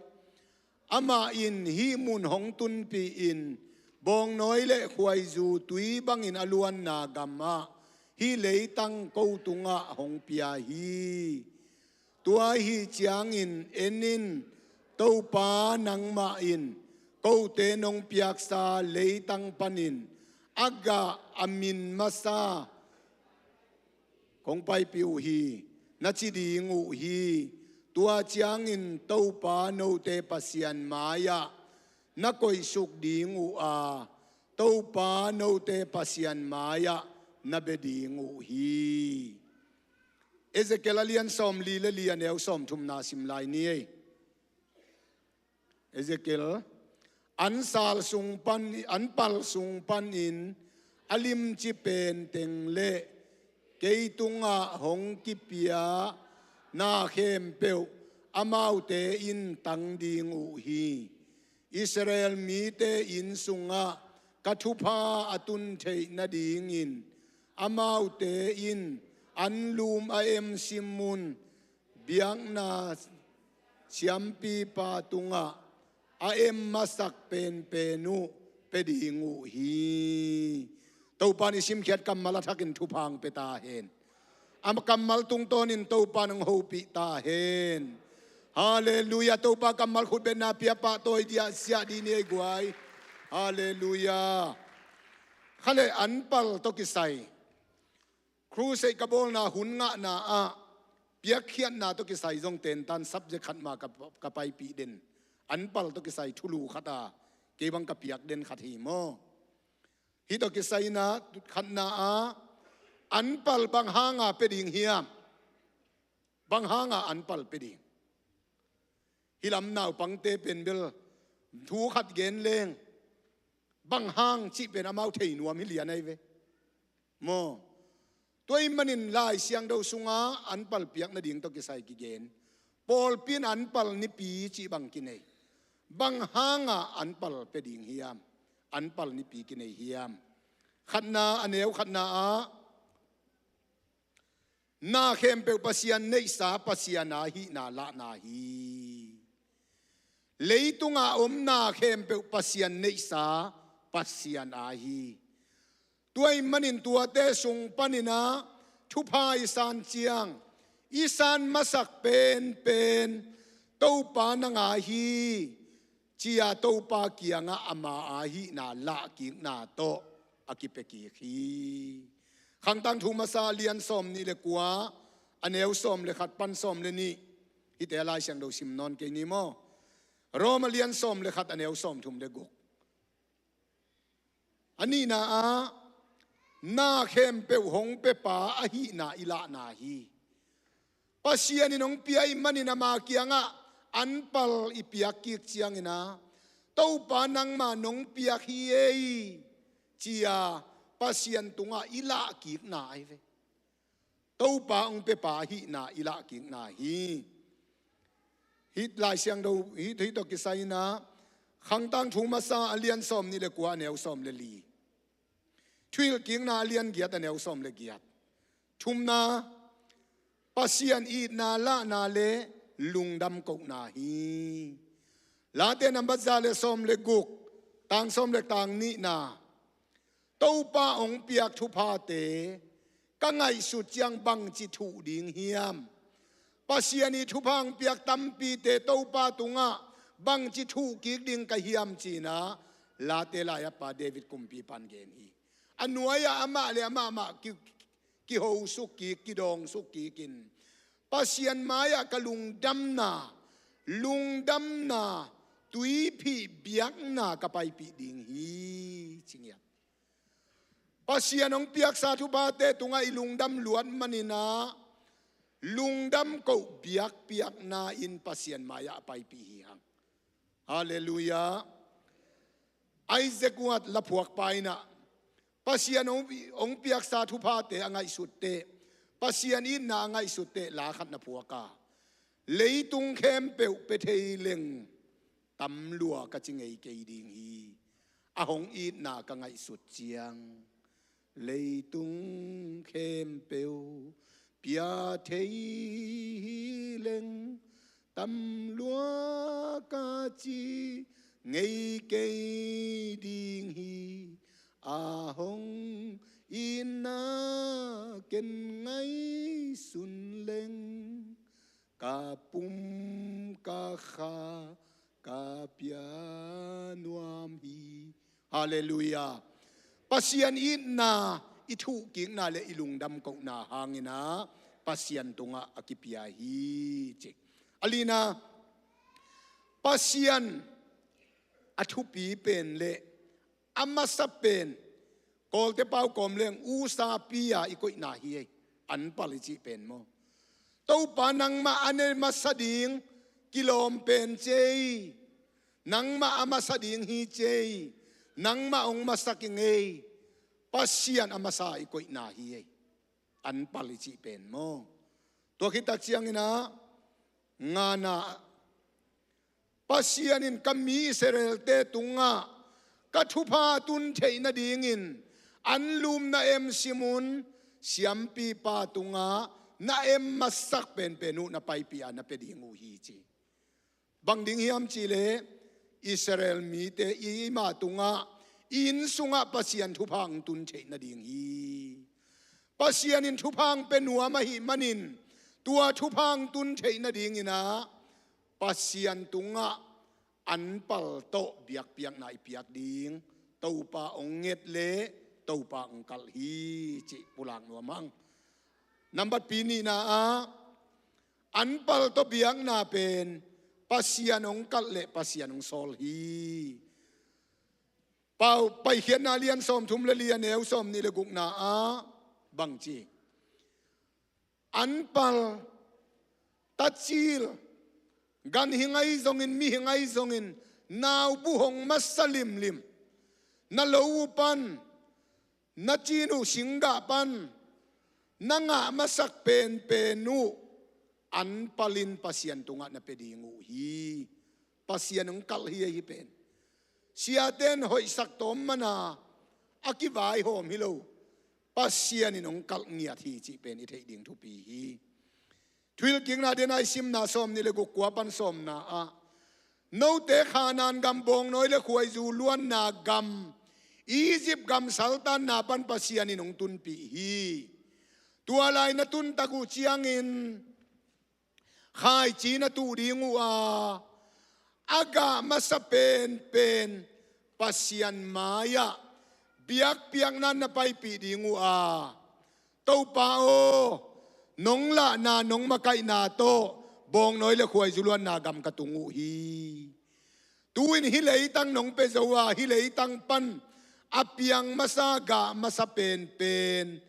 Amah in hih mun hong tunpih in, bawngnawi le khuaizu tui bangin a luanna gamah hih leitang ko tungah hong pia hi. Tua ahih ciangin en in, Topa nangmah in kote nong piaksa leitang panin a gah a min masa kong paipih uh hi, na ci ding uh hi. Tua ciangin Topa note Pasian mai-ah na koihsuk ding uh a, Topa note Pasian mai-ah na bia ding uh hi. Ezekiel a lian sawmli le li, a neu sawmthumna sim lai ni ei. Ezekiel, an sal sung pan, an pal sung panin a limci penteng le kei tungah hong kipia na khempeuh amaute in tang ding uh hi. Israel mite inn sungah ka thupha a tun theih nadingin amaute in anlum a em simmun biakna siampipa tungah a em masak penpen uh pia ding uh hi. Topa in i simkhiat kammal a thakin thupha hong pia ta hen. A kammal tungtawnin Topa in hong hopih ta hen. Halleluiah. Topa kammal khutbetna pia pahtawi dih a, siah dih ni ei guai. Halleluiah. Kha le, an pal tawh kisai, crusade ka bawlna hun ngahna ah piakkhiatna tawh kisai zong tentan subject khat mah ka, ka paipih den. An pal tawh kisai thulu khat a kei bang ka piak den khat hi maw. Hih tawh kisai in ah khatna ah an pal bang hanga pia ding hiam? Bang hanga an pal pia ding? Hih lam naupangte pen bel thu khat gen leng, bang hang cih pen amau thei nuam hi lian ahi ve maw. Tua ahih manin Lai Siangtho sunga an pal piak nading tawh kisai kigen. Pawlpi in an pal nipi cih bang kinei. Bang hanga an pal pia ding hiam? An pal nipi kinei hiam? Khatna, a neu khatna ah, na khempeuh Pasian neihsa Pasian a hihna lahna hi. Leitunga om na khempeuh Pasian neihsa Pasian a hi. Tua ahih manin tuate sung panin ah thupha i san ciang, i san masak penpen Topa nang a hi, ci-a Topa kiangah ama a hihna lahkikna tawh a kipia kik hi. Khangtang thu masa a lian sawmnih le kua, a neu sawm le khat pan sawm le nih. Hihte a Lai Siangtho sim nawn kei ni maw. Rom a lian sawm le khat, a neu sawmthum le guk. A nihna ah, na khempeuh hong piapa ahihna i lahna hi. Pasian in hong pia ahih manin ama kiangah an pal i piak kik ciangin ah, Topa nangma nong piak hi ei, ci-a Pasian tungah i lahkikna ahi ve. Topa hong piapa ahihna i lahkikna hi. Hih Lai Siangtho, hih, hih tawh kisai in ah, Khangtang thu masa a lian sawmnih le kua, a neu sawm le li. Thuhilhkikna a lian giat, a neu sawm le giat. Thumna, Pasian itna lahna le lungdam kohna hi. Late nambat za le sawm le guk, tang sawm le tang nihna. Topa hong piak thuphate ka ngaihsut ciang bangci thuh ding hiam? Pasian ii thupha hong piak tampite Topa tungah bangci thuh kik ding ka hiam, ci-in ah Late lai-a pa David kumpipa in gen hi. A nuai-ah amah le amah mah ki, kihosuk kik, kidawngsuk kikin, Pasian mai-ah ka lungdamna, lungdamna tuiphih biakna ka paipih ding hi, ci ngiat. Pasian hong piaksa thuphate tungah i lungdam luat manin ah, lungdam koh biakpiakna in Pasian mai-ah a paipih hi hang. Halleluiah. Isaac Watts laphuakpa in ah, Pasian hong, hong piaksa thuphate a ngaihsut teh, Pasian itna a ngaihsut teh, la khat na phuak a, leitung khempeuh pia thei leng tam lua ka ci ngei kei ding hi. A hong itna ka ngaihsut ciang, leitung khempeuh pia thei hi leng tam lua ka ci ngei kei ding hi. A hong itna ken ngaihsun leng, ka pum ka kha ka pia nuam hi. Halleluiah. Pasian itna i thuhkikna le i lungdam kohna hangin ah Pasian tungah a kipia hi ci. A lina, Pasian a thupi pen le a masa pen, Kawlte pau kawm leng usapi-a i koihna hi ei. Anpal i cih pen maw? Topa, nangmah a ne masa ding kilawm pen cei. Nangmah a masa ding hi cei. Nangmah hong masak ing ei. Pasian a masa i koihna hi ei. Anpal i cih pen maw? Tua khit tak ciangin ah, ngana, Pasian in ka mi Israelte tungah ka thupha tun theih nadingin anlum na em simun, siampipa tungah na em masak penpen uh na paipih a na pia ding uh hi ci. Bang ding hiam cihleh, Israel mite i mah tungah, i inn sungah Pasian thupha hong tun theih nading hi. Pasian in thupha hong pia nuam ahih manin, tua thupha hong tun theih nadingin ah Pasian tungah anpal tawh biakpiakna i piak ding Topa hong nget le Topa hong kalh hi cih pulak nuam hang. Nambat pi nihna ah, anpal tawh biakna pen Pasian hong kalh le Pasian hong sawl hi. Pau, Paikhiatna lian sawmthum le li, a neu sawmnih le gukna ah bang ci? Anpal, tacil, gan hi ngai zongin, mi hi ngai zongin, naubu hong masa limlim, na lo uh pan, na cin uh singgah pan na ngah masak penpen uh anpalin Pasian tungah na pia ding uh hi. Pasian hong kalh hi, ahi pen. Siaten hoihsak tawm mana a kivaihawm hi lo. Pasian in hong kalh ngiat hi cih pen i theih ding thupi hi. Thuhilhkikna dena i simna sawmnih le guk, kua pan sawmna ah, note Khanaan gam, bawngnawi le khuaizu luanna gam, Egypt gam saltanna pan Pasian in hong tunpih hi. Tua lai na tuntak uh ciangin khaici na tuh ding uh a, a gah masa penpen Pasian mai-ah biakpiakna na paipih ding uh a, Topa aw, nong lahna, nong makaihna tawh bawngnawi le khuaizu luanna gam ka tung uh hi. Tu-in hih leitang nong pia zo a, hih leitang pan a piang masa, gah masa penpen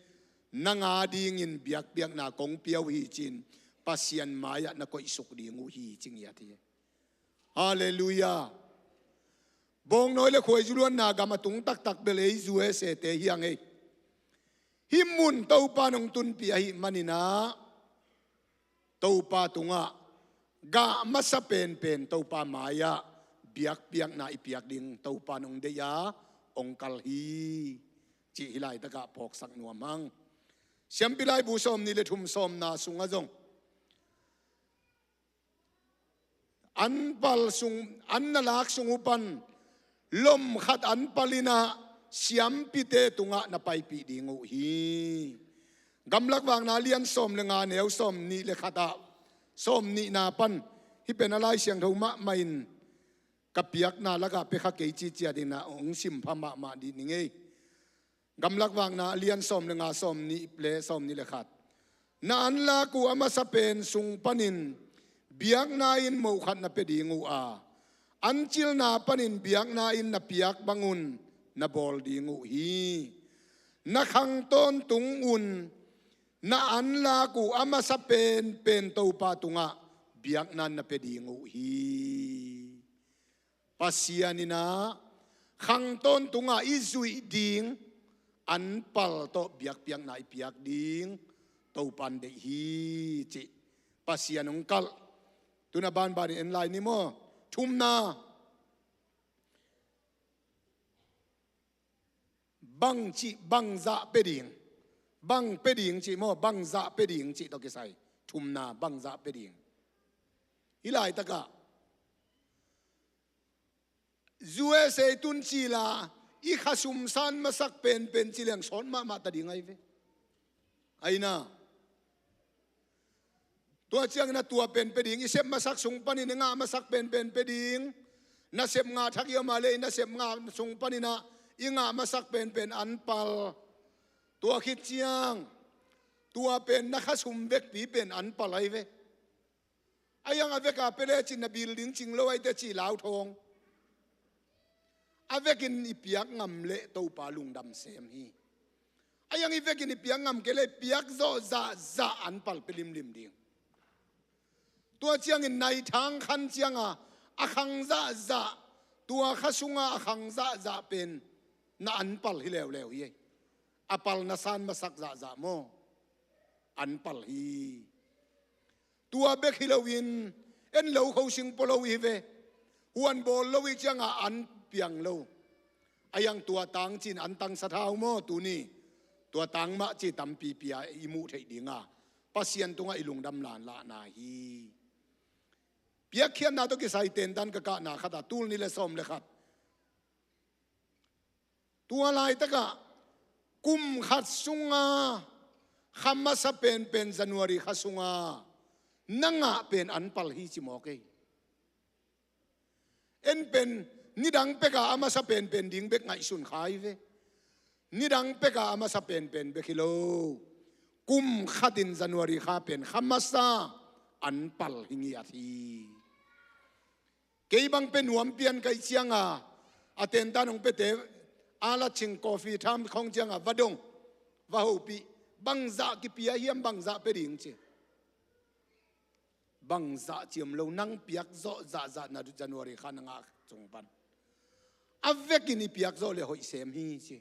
nang a dingin biakpiakna kong pia uh hi ci-in Pasian mai-ah na koihsuk ding uh hi ci ngiat hi. Halleluiah. Bawngnawi le khuaizu luanna gam a tung taktak bel ei U S A te hi hang ei. Hih mun Topa in hong tunpih ahih manin ah, Topa tungah gah masa penpen Topa mai-ah biakpiakna i piak ding Topa in hong deih a, hong kalh hi cih hih laitakah phawksak nuam hang. Siampi Laibu sawmnih le thum sawmna sungah zong anpal sung, an na lak sung uh pan lom khat anpal in ah siampite tungah na paipih ding uh hi. Gamlakvakna lian sawm le nga, neu sawmnih le khat ah, sawmnihna pan, hih pen a Lai Siangtho mahmah in ka piakna lakah pia kha kei ci ciat in ah hong simpha mahmah dih ning ei. Gamlakvakna lian sawm le nga, sawmnih le, sawmnih le khat. Na anlak uh a masa pen sung panin biakna inn moh khat na pia ding uh a, an cilna panin biakna inn na piak bangun na bawl ding uh hi. Na khang tawntung un na anlak uh a masa penpen Topa tungah biakna na pia ding uh hi. Pasian in ah khang tawntungah i zuih ding anpal tawh biakpiakna i piak ding Topa in deih hi cih Pasian hong kalh. Tu-in a banbanin en lai ni maw? Thumna, bang cih, bang zah pia ding? Bang pia ding cih maw, bang zah pia ding cih tawh kisai. Thumna, bang zah pia ding? Hih laitakah U S A tun cil a, i khasum san masak penpen ci leng sawt mahmah ta ding ahi ve. Aina, tua ciangin a tua pen pia ding, i sep masak sung panin i ngah masak penpen pia ding. Nasep ngah thak i om a leh i nasep ngah sung panin ah i ngah masak penpen an pal. Tua khit ciang tua pen na khasum vekpi pen an pal ahi ve. A iang a veka pe lecin na building cing lo ahi teh ci lau thawng. A vekin i piak ngam leh Topa lungdam sem hi. A iang i vekin i piak ngam kei leh i piak zawh zahzah an pal pe limlim ding. Tua ciangin naithang khan cianga a khang zahzah, tua kha sunga a khang zahzah pen na an pal hi leuleu hi. A pal na san masak zahzah maw? An pal hi. Tua bek hi loin en lo kho sing pua lo hi ve. Huan bawl lo hi cianga an piang lo. A iang tua tang cin an tang sathau maw tuni? Tua tang mah ci tampi pia i muh theih dinga Pasian tungah i lungdam lanlahna hi. Piakkhiatna tawh kisai tentan ka kahna khat a, tul nih le sawm le khat. Tua laitakah kum khat sunga kha masa penpen January kha sunga na ngah pen an pal hi ci mawk ei. En pen nidang peka a masa penpen ding bek ngaihsun kha hi ve. Nidang peka a masa penpen bek hi lo. Kum khatin January kha pen kha masa an pal hi ngiat hi. Kei bang pe nuam pian ka hih cianga a tentan hong pete a la cing coffee tham khawng cianga va dong, va hopih, bangzah kipia hiam, bangzah pe ding ci. Bangzah ciam lo, nang piak zawh zahzah na January kha na ngah sung pan. A vekin i piak zawh le hoih sem hi ci.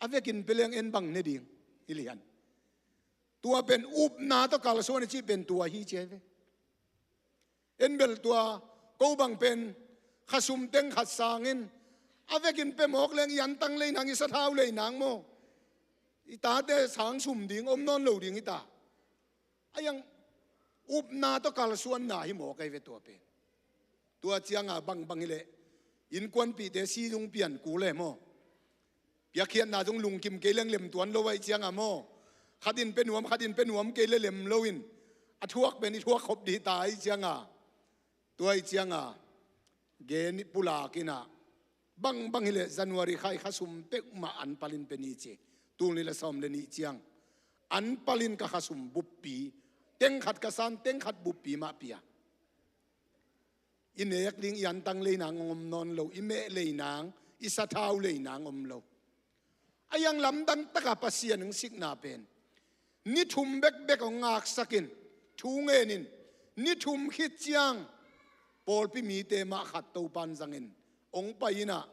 A vekin pe leng en bang ne ding hi lian. Tua pen upna tawh kalsuan i cih pen tua hi ci hi ve. En bel tua ko bang pen khasum teng khat sangin a vekin pe mawk leng i antang lei nang, i sathau lei nang maw? I tate sang sum ding om nawn lo ding hi ta. A iang upna tawh kalsuanna hi mawk ahi ve tua pen. Tua cianga bangbang hileh innkuanpihte si zung pian kul e maw? Piakkhiatna zung lungkim kei leng lem tuan lo ahih cianga maw? Khatin pe nuam, khatin pe nuam kei le lem loin a thuak pen i thuak khop dih ta ahih cianga. Tua ahih cianga gen pulak inah bangbang hileh January khai khasum peuhmah an palin pe ni ci. Tul nih le sawm le nih ciang an palin ka khasum buppi, teng khat ka san, teng khat buppi mah pia. I nek ding i antang lei nang om nawn lo, i meh lei nang, i sathau lei nang om lo. A iang lamdang taka Pasian hong sikna pen ni thum bekbek hong ngaksakin thu ngenin, ni thum khit ciang pawlpi mite mah khat Topan zangin hong pai inah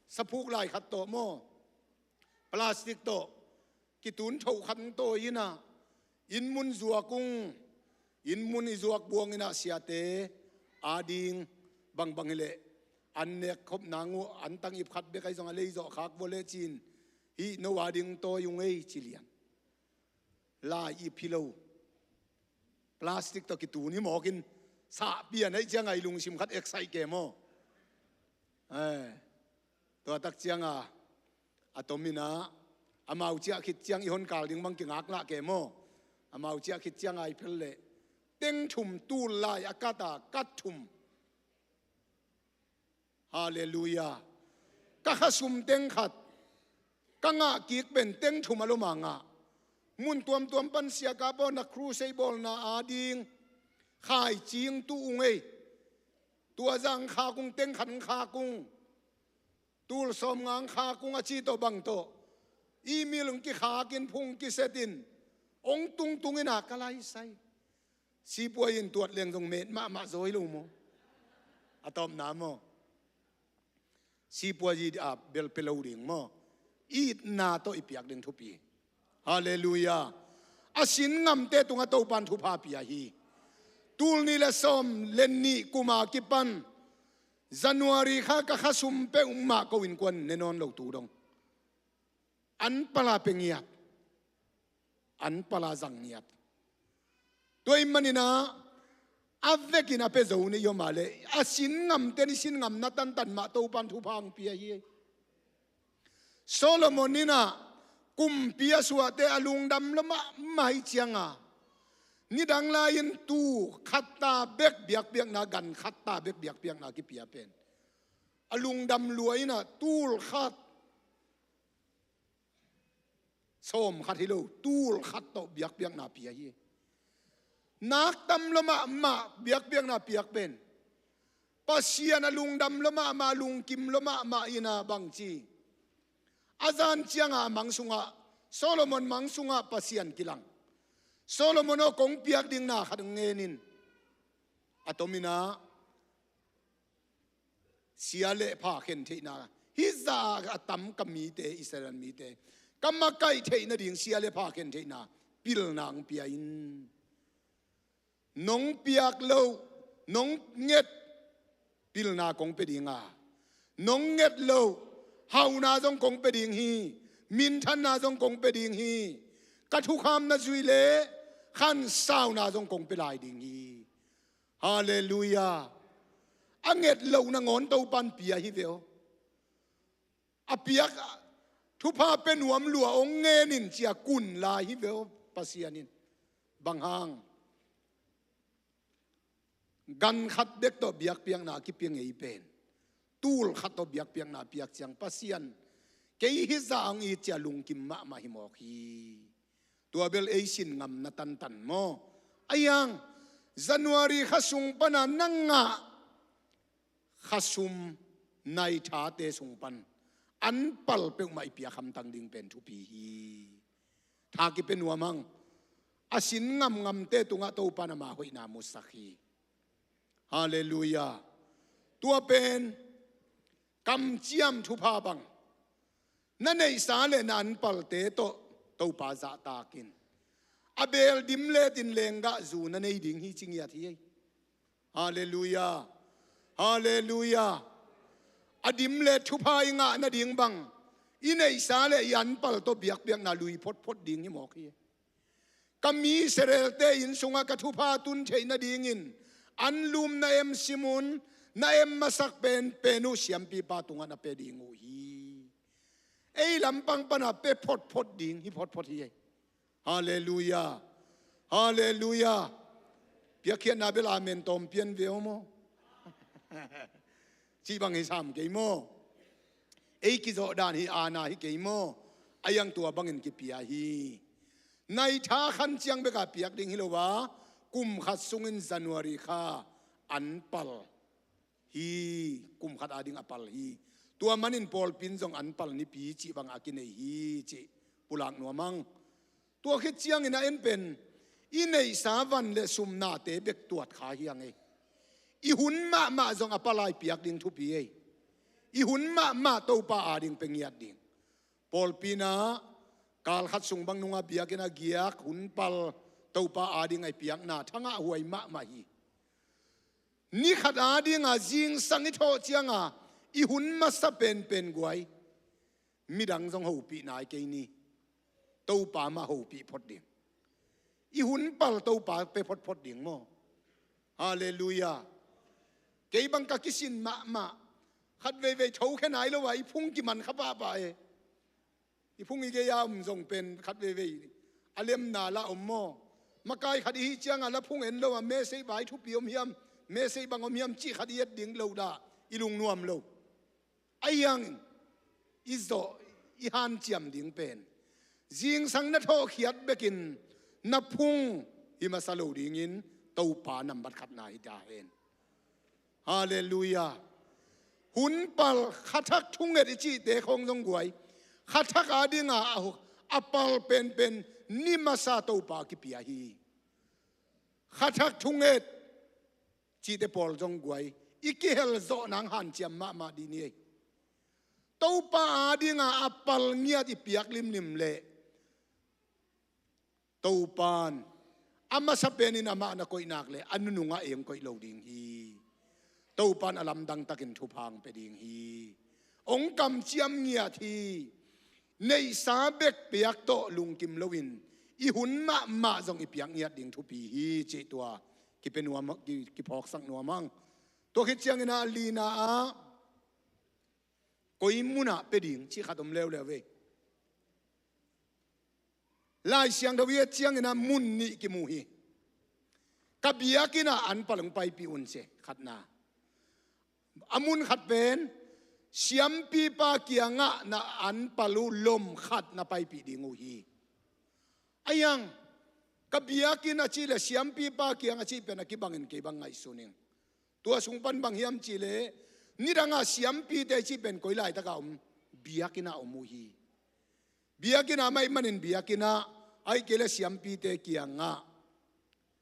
saphuk lai khat tawh maw, plastic tawh kitun thoh khat hong tawi inah inn mun zuak ung. Inn mun i zuak buang inah siate ading bangbang hileh an nek khop nang uh antang ip khat bek ahi zong a lei zawh khak vua lecin hih no ading tawi ung ei ci lian. Lai ip hi lo, plastic tawh kitun hi mawkin sah pian ahih cianga i lungsim khat excite ke maw? Eh, tua tak cianga a tominah amau ciah khit ciang i hon kal ding bang kingaklah ke maw? Amau ciah khit cianga i phel leh teng thum tul lai a kata kat thum. Halleluiah. Ka khasum teng khat ka ngah kik pen teng thum a loma ngah. Mun tuamtuam pan siaka pawh na crusade bawlna ading khaicing tu ung ei. Tua zang khak ung, teng khat khak ung. Tul sawm ngang khak ung a ci tawh bang tawh email hong kikhakin phung kisetin hong tungtung inah ka laisai. Sipuai in tuat leng zong met mahmah zaw hi lo maw? A tawpna maw? Sipuai it a bel pe lo ding maw? Itna tawh i piak ding thupi. Halleluiah. A sin ngamte tungah Topan thupha pia hi. Tul nih le sawm le nih kuma kipan January kha ka khasum peuhmah ko innkuan ne nawn lo tu dong. An pala pe ngiat. An pala zang ngiat. Tua ih maninah a vekin a pe zo ni iawma le a sin ngamte ni sin ngamna tantan mah Topan thupha hong pia hi. Solomon inah kumpi a suahte a lungdam lo mahmah hi cianga nidang lai-in tu khatta bek biakpiakna, gan khatta bek biakpiakna kipia pen A lungdam lua in ah tul khat, sawm khat hi lo, tul khat tawh biakpiakna pia hi. Nak tam lua mahmah biakpiakna piak pen Pasian a lungdam lua mahmah, lungkim lua mahmah in ah bangci, a zan ciangah a mang sungah, Solomon mang sungah Pasian kilang. Solomon aw, kong piak ding na khat ngen in. A tom in ah sia le pha khen theihna, hih zah a tam ka mite, Israel mite, ka makaih theih nading sia le pha khen theihna pilna hong pia in. Nong piak loh, nong nget pilna kong pia ding a, nong nget loh hauna zong kong pia ding hi, minthanna zong kong pia ding hi, ka thukham na zui le khansauna zong kong pia lai ding hi. Halleluiah. A nget loh nangawn Topan pia hi ve aw. A piak, thupha pia nuam lua hong ngen in ci-a kun lai hi ve aw Pasian in. Bang hang? Gan khat bek tawh biakpiakna a kipia ngei pen tul khat tawh biakpiakna piak ciang Pasian, kei hih zah hong it ci-a lungkim mahmah hi mawk hi. Tua bel ei sin ngamna tantan maw? A hiang, January kha sung pana na ngah khasum, naithate sung pan an pal peuhmah i piak hamtang ding pen thupi hi. Tha kipia nuam hang. A sin ngamngamte tungah Topan ama hoihna musak hi. Halleluiah. Tua pen kamciam thupha bang. Na neihsa le na an palte tawh Topa zahtak in. A beel dim letin lenggah zu na nei ding hi ci ngiat hi. Halleluiah. Halleluiah. A dim le thupha i ngah nading bang, i neihsa le i an pal tawh biakpiakna lui photphot ding hi mawk hi. Ka mi Israelte inn sungah ka thupha tun theih nadingin anlum na em sim un, na em masak penpen uh siampipa tungah na pia ding uh hi. Ei lampang pana pia photphot ding hi photphot hi. Halleluiah. Halleluiah. Piakkhiatna bel amen tawm pian ve aw maw? Cih bang hi sam kei maw? Ei kizawh dan hi, ana hi kei maw? A hiang tua bangin kipia hi. Naitha khan ciang beka piak ding hi lo a, kum khat sungin January kha an pal hi, kum khat ading a pal hi. Tua manin pawlpi in zong an pal nipi cih banga kinei hi cih pulak nuam hang. Tua khit ciangin a en pen i neihsa van le sumnate bek tuat kha hi hang ei. I hun mahmah zong a pal a i piak ding thupi ei. I hun mahmah Topa ading pia ngiat ding. Pawlpi in ah kal khat sung bang nunga biakinn a giak hun pal Topa ading a i piakna thangah huai mahmah hi. Ni khat adinga zingsang i thawh cianga i hun masa penpen guai, midang zong hopih nai kei ni. Topa mah hopih phot ding. I hun pal Topa pia photphot ding maw? Halleluiah. Kei bang ka kisin mahmah. Khat veivei thokhia nai lo a, i phung kiman kha pahpah e. I phung i gei-a om zong pen khat veivei a lemna la om maw? Makai khat i hih cianga la phung en lo a, message vai thupi om hiam, message bang om hiam cih khat i et ding lo dah i lungnuam lo. A hiangin i zawh, i hanciam ding pen zingsang na thawhkhiat bekin na phung hi masa lo dingin Topa nambat khatna hi ta hen. Halleluiah. Hun pal, khathak thunget i cihte khawng zong guai, khathak adinga a, a pal penpen ni masa Topa kipia hi. Khathak thunget cihte pawl zong guai, i kihel zawh nang hanciam mahmah dih ni ei. Topa adinga a pal ngiat i piak limlim leh Topan a masa penin amah na koih nak le a nunungah ei hong koih lo ding hi. Topan a lamdang takin thupha hong pia ding hi. Hong kamciam ngiat hi. Neihsa bek piak tawh lungkim loin i hun mahmah zong i piak ngiat ding thupi hi cih tua kipia nuam, ki, kiphawksak nuam hang. Tua khit ciangin a lina ah koi munah pia ding cih khat om leuleu ve. Lai Siangtho i et ciangin ah mun nih kimu hi. Ka biakinn ah an pal hong paipih un ci, khatna. A mun khat pen Siampipa kiangah na anpal uh lom khat na paipih ding uh hi. Ahi hang, ka biakinn a cih le siampipa kiang a cih pen a kibangin kei bang ngaihsun ing. Tua sung pan bang hiam cih le, nidangah siampite cih pen koi laitakah om, biakinn ah om uh hi. Biakinn ah mah ahih manin biakinn ah, ahih kei le siampite kiangah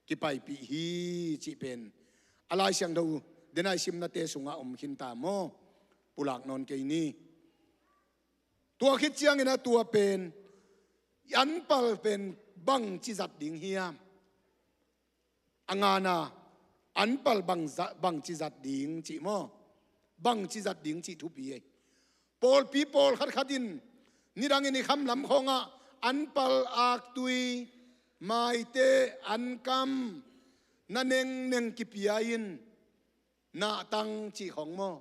kipaipih hi cih pen a Lai Siangtho denai simnate sungah om khinta maw? Pulak nawn kei ni. Tua khit ciangin a tua pen, anpal pen bangci zat ding hiam? A ngana, anpal bang za-, bangci zat ding cih maw? Bangci zat ding cih thupi ei. Pawlpi pawlkhat khat in nidangin i khamlam khawngah anpal, aktui, maite, ankam na nengneng kipia in, nahtang cih khawng maw?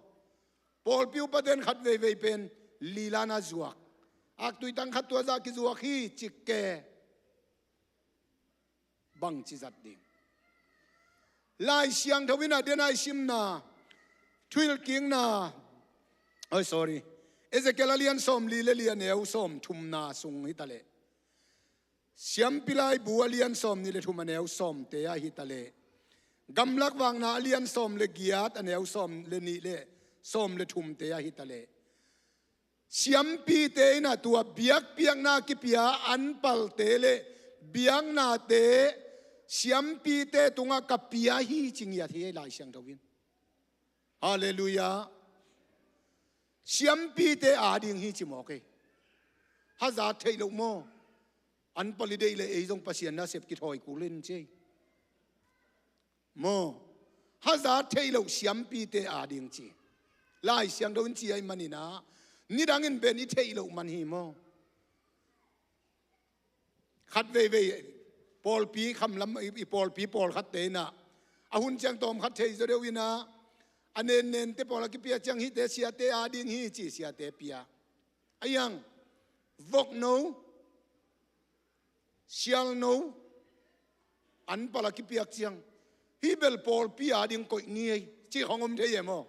Pawlpi upaten khat veivei pen lilana zuak, aktui tang khat tua zah kizuak hi cih ke. Bangci zat ding? Lai Siangtho in a denai simna, thuhilhkikna, oi, sorry, Ezekiel a lian sawmli le li a neu sawmthumna sung hitaleh, Siampi Laibu a lian sawmnih le thum a neu sawmte ah hitaleh, Gamlak Vakna a lian sawm le giat a neu sawm le nih le sawm le thumte ah hitaleh, siampite in a tua biakpiakna kipia anpalte le biaknate siampite tungah ka pia hi ci ngiat hi ei Lai Siangtho in. Halleluiah. Siampite ading hi ci mawk ei. Hazat theih loh maw? Anpal i deih le ei zong Pasian nasep kithawi kul in ci ei. Maw? Hazat theih loh siampite ading ci. Lai Siangtho in ci ahih manin a, nidangin pen i theih loh man hi maw? Khat veivei pawlpi khamlam, i, i pawlpi pawlkhatte in a, a hun ciang tawm khat thei zaw deuh in a, a nennente pawl a kipia ciang hihte siate ading hi ci, siate pia. Ahi hang, vokno, sialno, anpal a kipiak ciang, hih bel pawlpi ading koih ni ei cih khawng om thei e maw?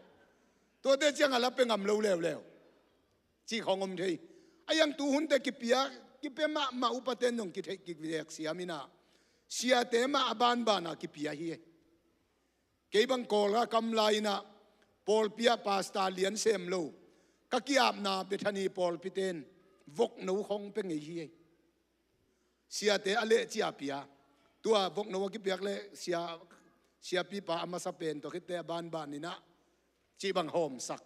Tuate ciang a la pia ngam lo leuleu cih khawng om thei. Ahi hang tu hunte kipia, kipia mahmah upaten zong kitheih kivek siam in a, siate mah a banban a kipia hi ei. Kei bang Kawl a kam lai in a, pawlpi ah pastor lian sem lo, ka ki-apna Bethany pawlpite in vokno khawng pia ngei hi ei. Siate a leh ci a pia. Tua vokno a kipiak le sia, siapipa a masa pen tua khitte a banban in a, cih bang hawmsak.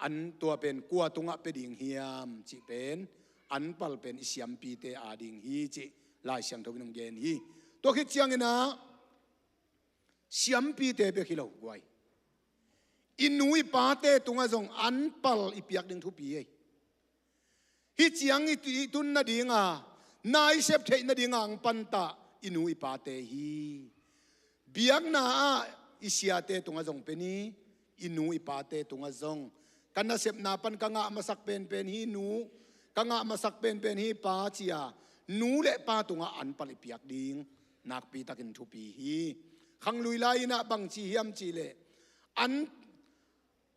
An tua pen kua tungah pia ding hiam cih pen, anpal pen i siampite ading hi cih Lai Siangtho in hong gen hi. Tua khit ciangin a, siampite bek hi lo guai, i nu i pate tungah zong anpal i piak ding thupi ei. Hih ciang i, i tun nadinga, na i sep theih nadinga ang pantah i nu i pate hi. Biakna ah i siate tungah zong pen hi, i nu i pate tungah zong, ka nasepna pan ka ngah masak penpen hi nu, ka ngah masak penpen hi pa ci a, nu le pa tungah anpal i piak ding nakpitakin thupi hi. Khanglui lai in a bangci hiam cih leh, an,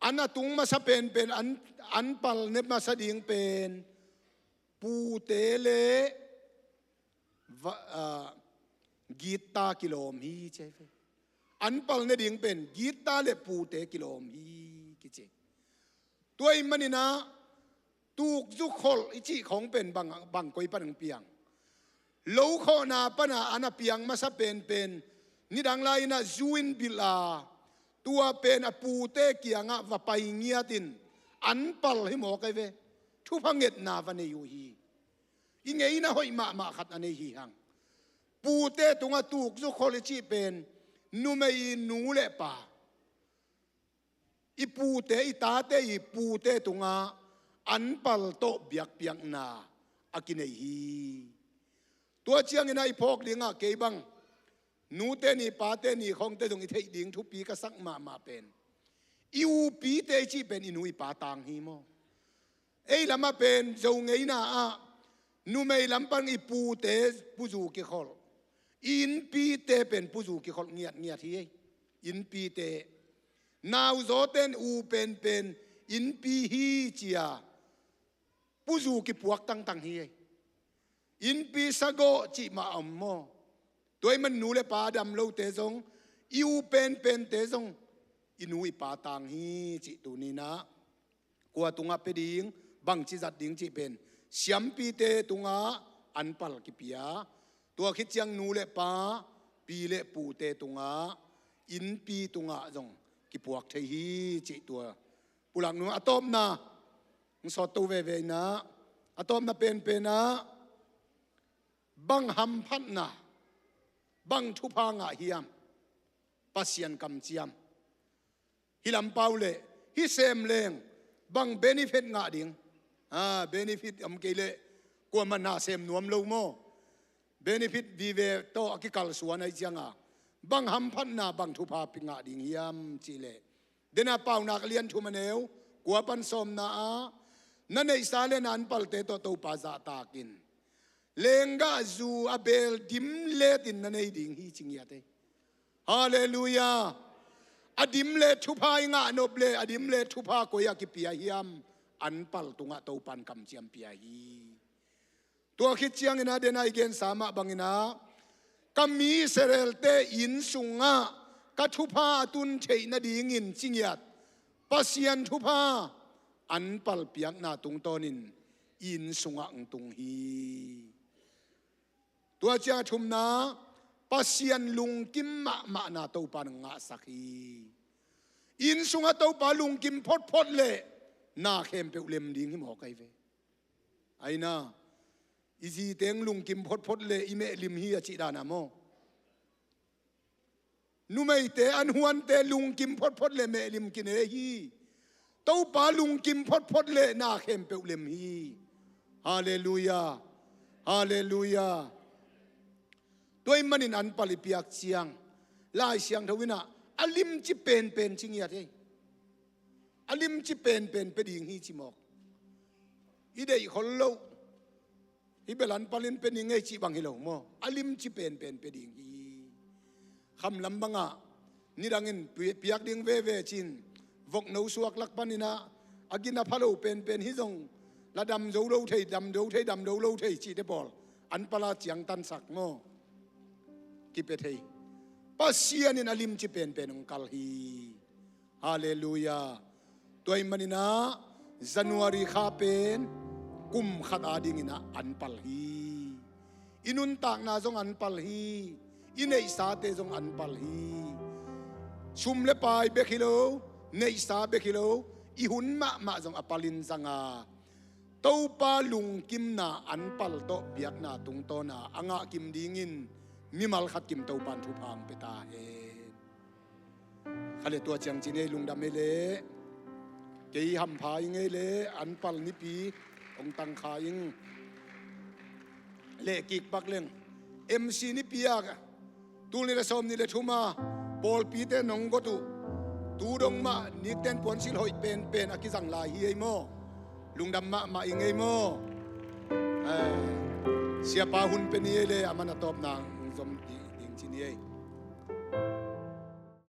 an a tung masa penpen, an, anpal ne masa ding pen pute le va-, ah, gitta kilawm hi ci hi ve. Anpal ne ding pen gitta le pute kilawm hi kici. Tua ahih manin a, tukzu kholh i cih khawng pen bang, bang koi pan ang piang? Lo khawhna pan a, an a piang masa penpen, nidang lai in a zu in bilh a, tua pen a pute kiangah va pai ngiat in, anpal hi mawk ei ve. Thupha ngetna va nei uh hi. I ngeina hoih mahmah khat a nei hi hang. Pute tungah tukzu kholh i cih pen, numei i nu le pa, i pute, i tate, i pute tungah anpal tawh biakpiakna a kinei hi. Tua ciangin a i phawk dingah kei bang, nute ni pate ni khawngte zong i theih ding thupi ka sak mahmah pen, i upite i cih pen i nu i pa tang hi maw? Ei lamah pen Zo ngeina ah, numei lam pan i pute puzu kikholh, i innpite pen puzu kikholh ngiatngiat hi ei. Innpite, Nauzawte in u penpen innpi hi ci-a puzu kipuak tangtang hi ei. Innpi sagawh cih mah a om maw? Tua ahih man nu le pa a dam lote zong, i u penpente zong i nu i pa tang hi cih tuni-in ah kua tungah pia ding, bangci zat ding cih pen siampite tungah anpal kipia. Tua khit ciang nu le pa, pi le pute tungah, innpi tungah zong kipuak thei hi cih tua. Pulak nu, a tawpna, hong sawt to veve in ah, a tawpna penpen ah, bang hamphatna, bang thupha ngah hiam? Pasian kamciam. Hih lam pau leh, hih sem leng bang benefit ngah ding? Ah, benefit om kei leh kuamah na sem nuam lo maw? Benefit vive tawh a kikalsuan ahih ciangin, bang hamphatna, bang thupha pi ngah ding hiam cih leh, Dena Paunak lian thum, a neu kua pan sawmna ah, na neihsa le na anpalte tawh Topa zahtak in. Lenggahzu a beel dimlet in na nei ding hi ci ngiat ei. Halleluiah. A dimlet thupha i ngah nop leh, a dimlet thupha koi-ah kipia hiam? Anpal tungah Topa in kamciam pia hi. Tua khit ciangin ah, dena i gensa mah bangin ah, ka mi Israelte inn sungah ka thupha a tun theih nadingin ci ngiat, Pasian thupha anpal piakna tungtawnin inn sungah hong tung hi. Tua ciang a thumna, Pasian lungkim mahmahna Topa in hong ngahsak hi. Inn sungah Topa lungkim photphot leh na khempeuh lem ding hi mawk ahi ve. Aina, i zite hong lungkim photphot leh i mehlim hi a cih dan a maw? Numeite, an huante lungkim photphot leh mehlim kine hi. Topa lungkim photphot leh na khempeuh lem hi. Halleluiah. Halleluiah. Tua ahih manin anpal i piak ciang, Lai Siangtho in ah, a limci penpen ci ngiat ei. A limci penpen pia ding hi ci mawk. I deih khol loh, hih bel anpal in pia ning ei cih bang hi lo maw? A limci penpen pia ding hi. Kham lam bangah, nidangin pi-, piak ding veve ci-in, vokno suak lak panin ah, a gina pha lo penpen hi zong, la dam zo lo thei, dam zo thei, dam zo lo thei cihte pawl, anpal a ciangtansak maw? Kipia thei. Pasian in a limci penpen hong kal hi. Halleluiah. Tua ahih manin ah, January kha pen kum khat adingin ah anpal hi. I nuntakna zong anpal hi. I neihsate zong anpal hi. Sum le pai bek hi lo, neihsa bek hi lo, i hun mahmah zong a palin zanga, Topa lungkimna anpal tawh biakna tungtawna a ngahkim dingin mimal khat kim Topa in thupha hong pia ta hen. Kha le tua ciang ci-in ei, lungdam ei leh, kei hampha ing ei leh, anpal nipi hong tangkha ing. Leh kik pak leng, M C nipi a, tul nih le sawm nih le thum a pawlpite nong got uh, tu dong mah nikten puansilh hoih penpen a kizang lai hi ei maw? Lungdam mahmah ing ei maw? Eh, siapa hun pia ni ei leh, aman a tawpna hong zom ding ci ni ei.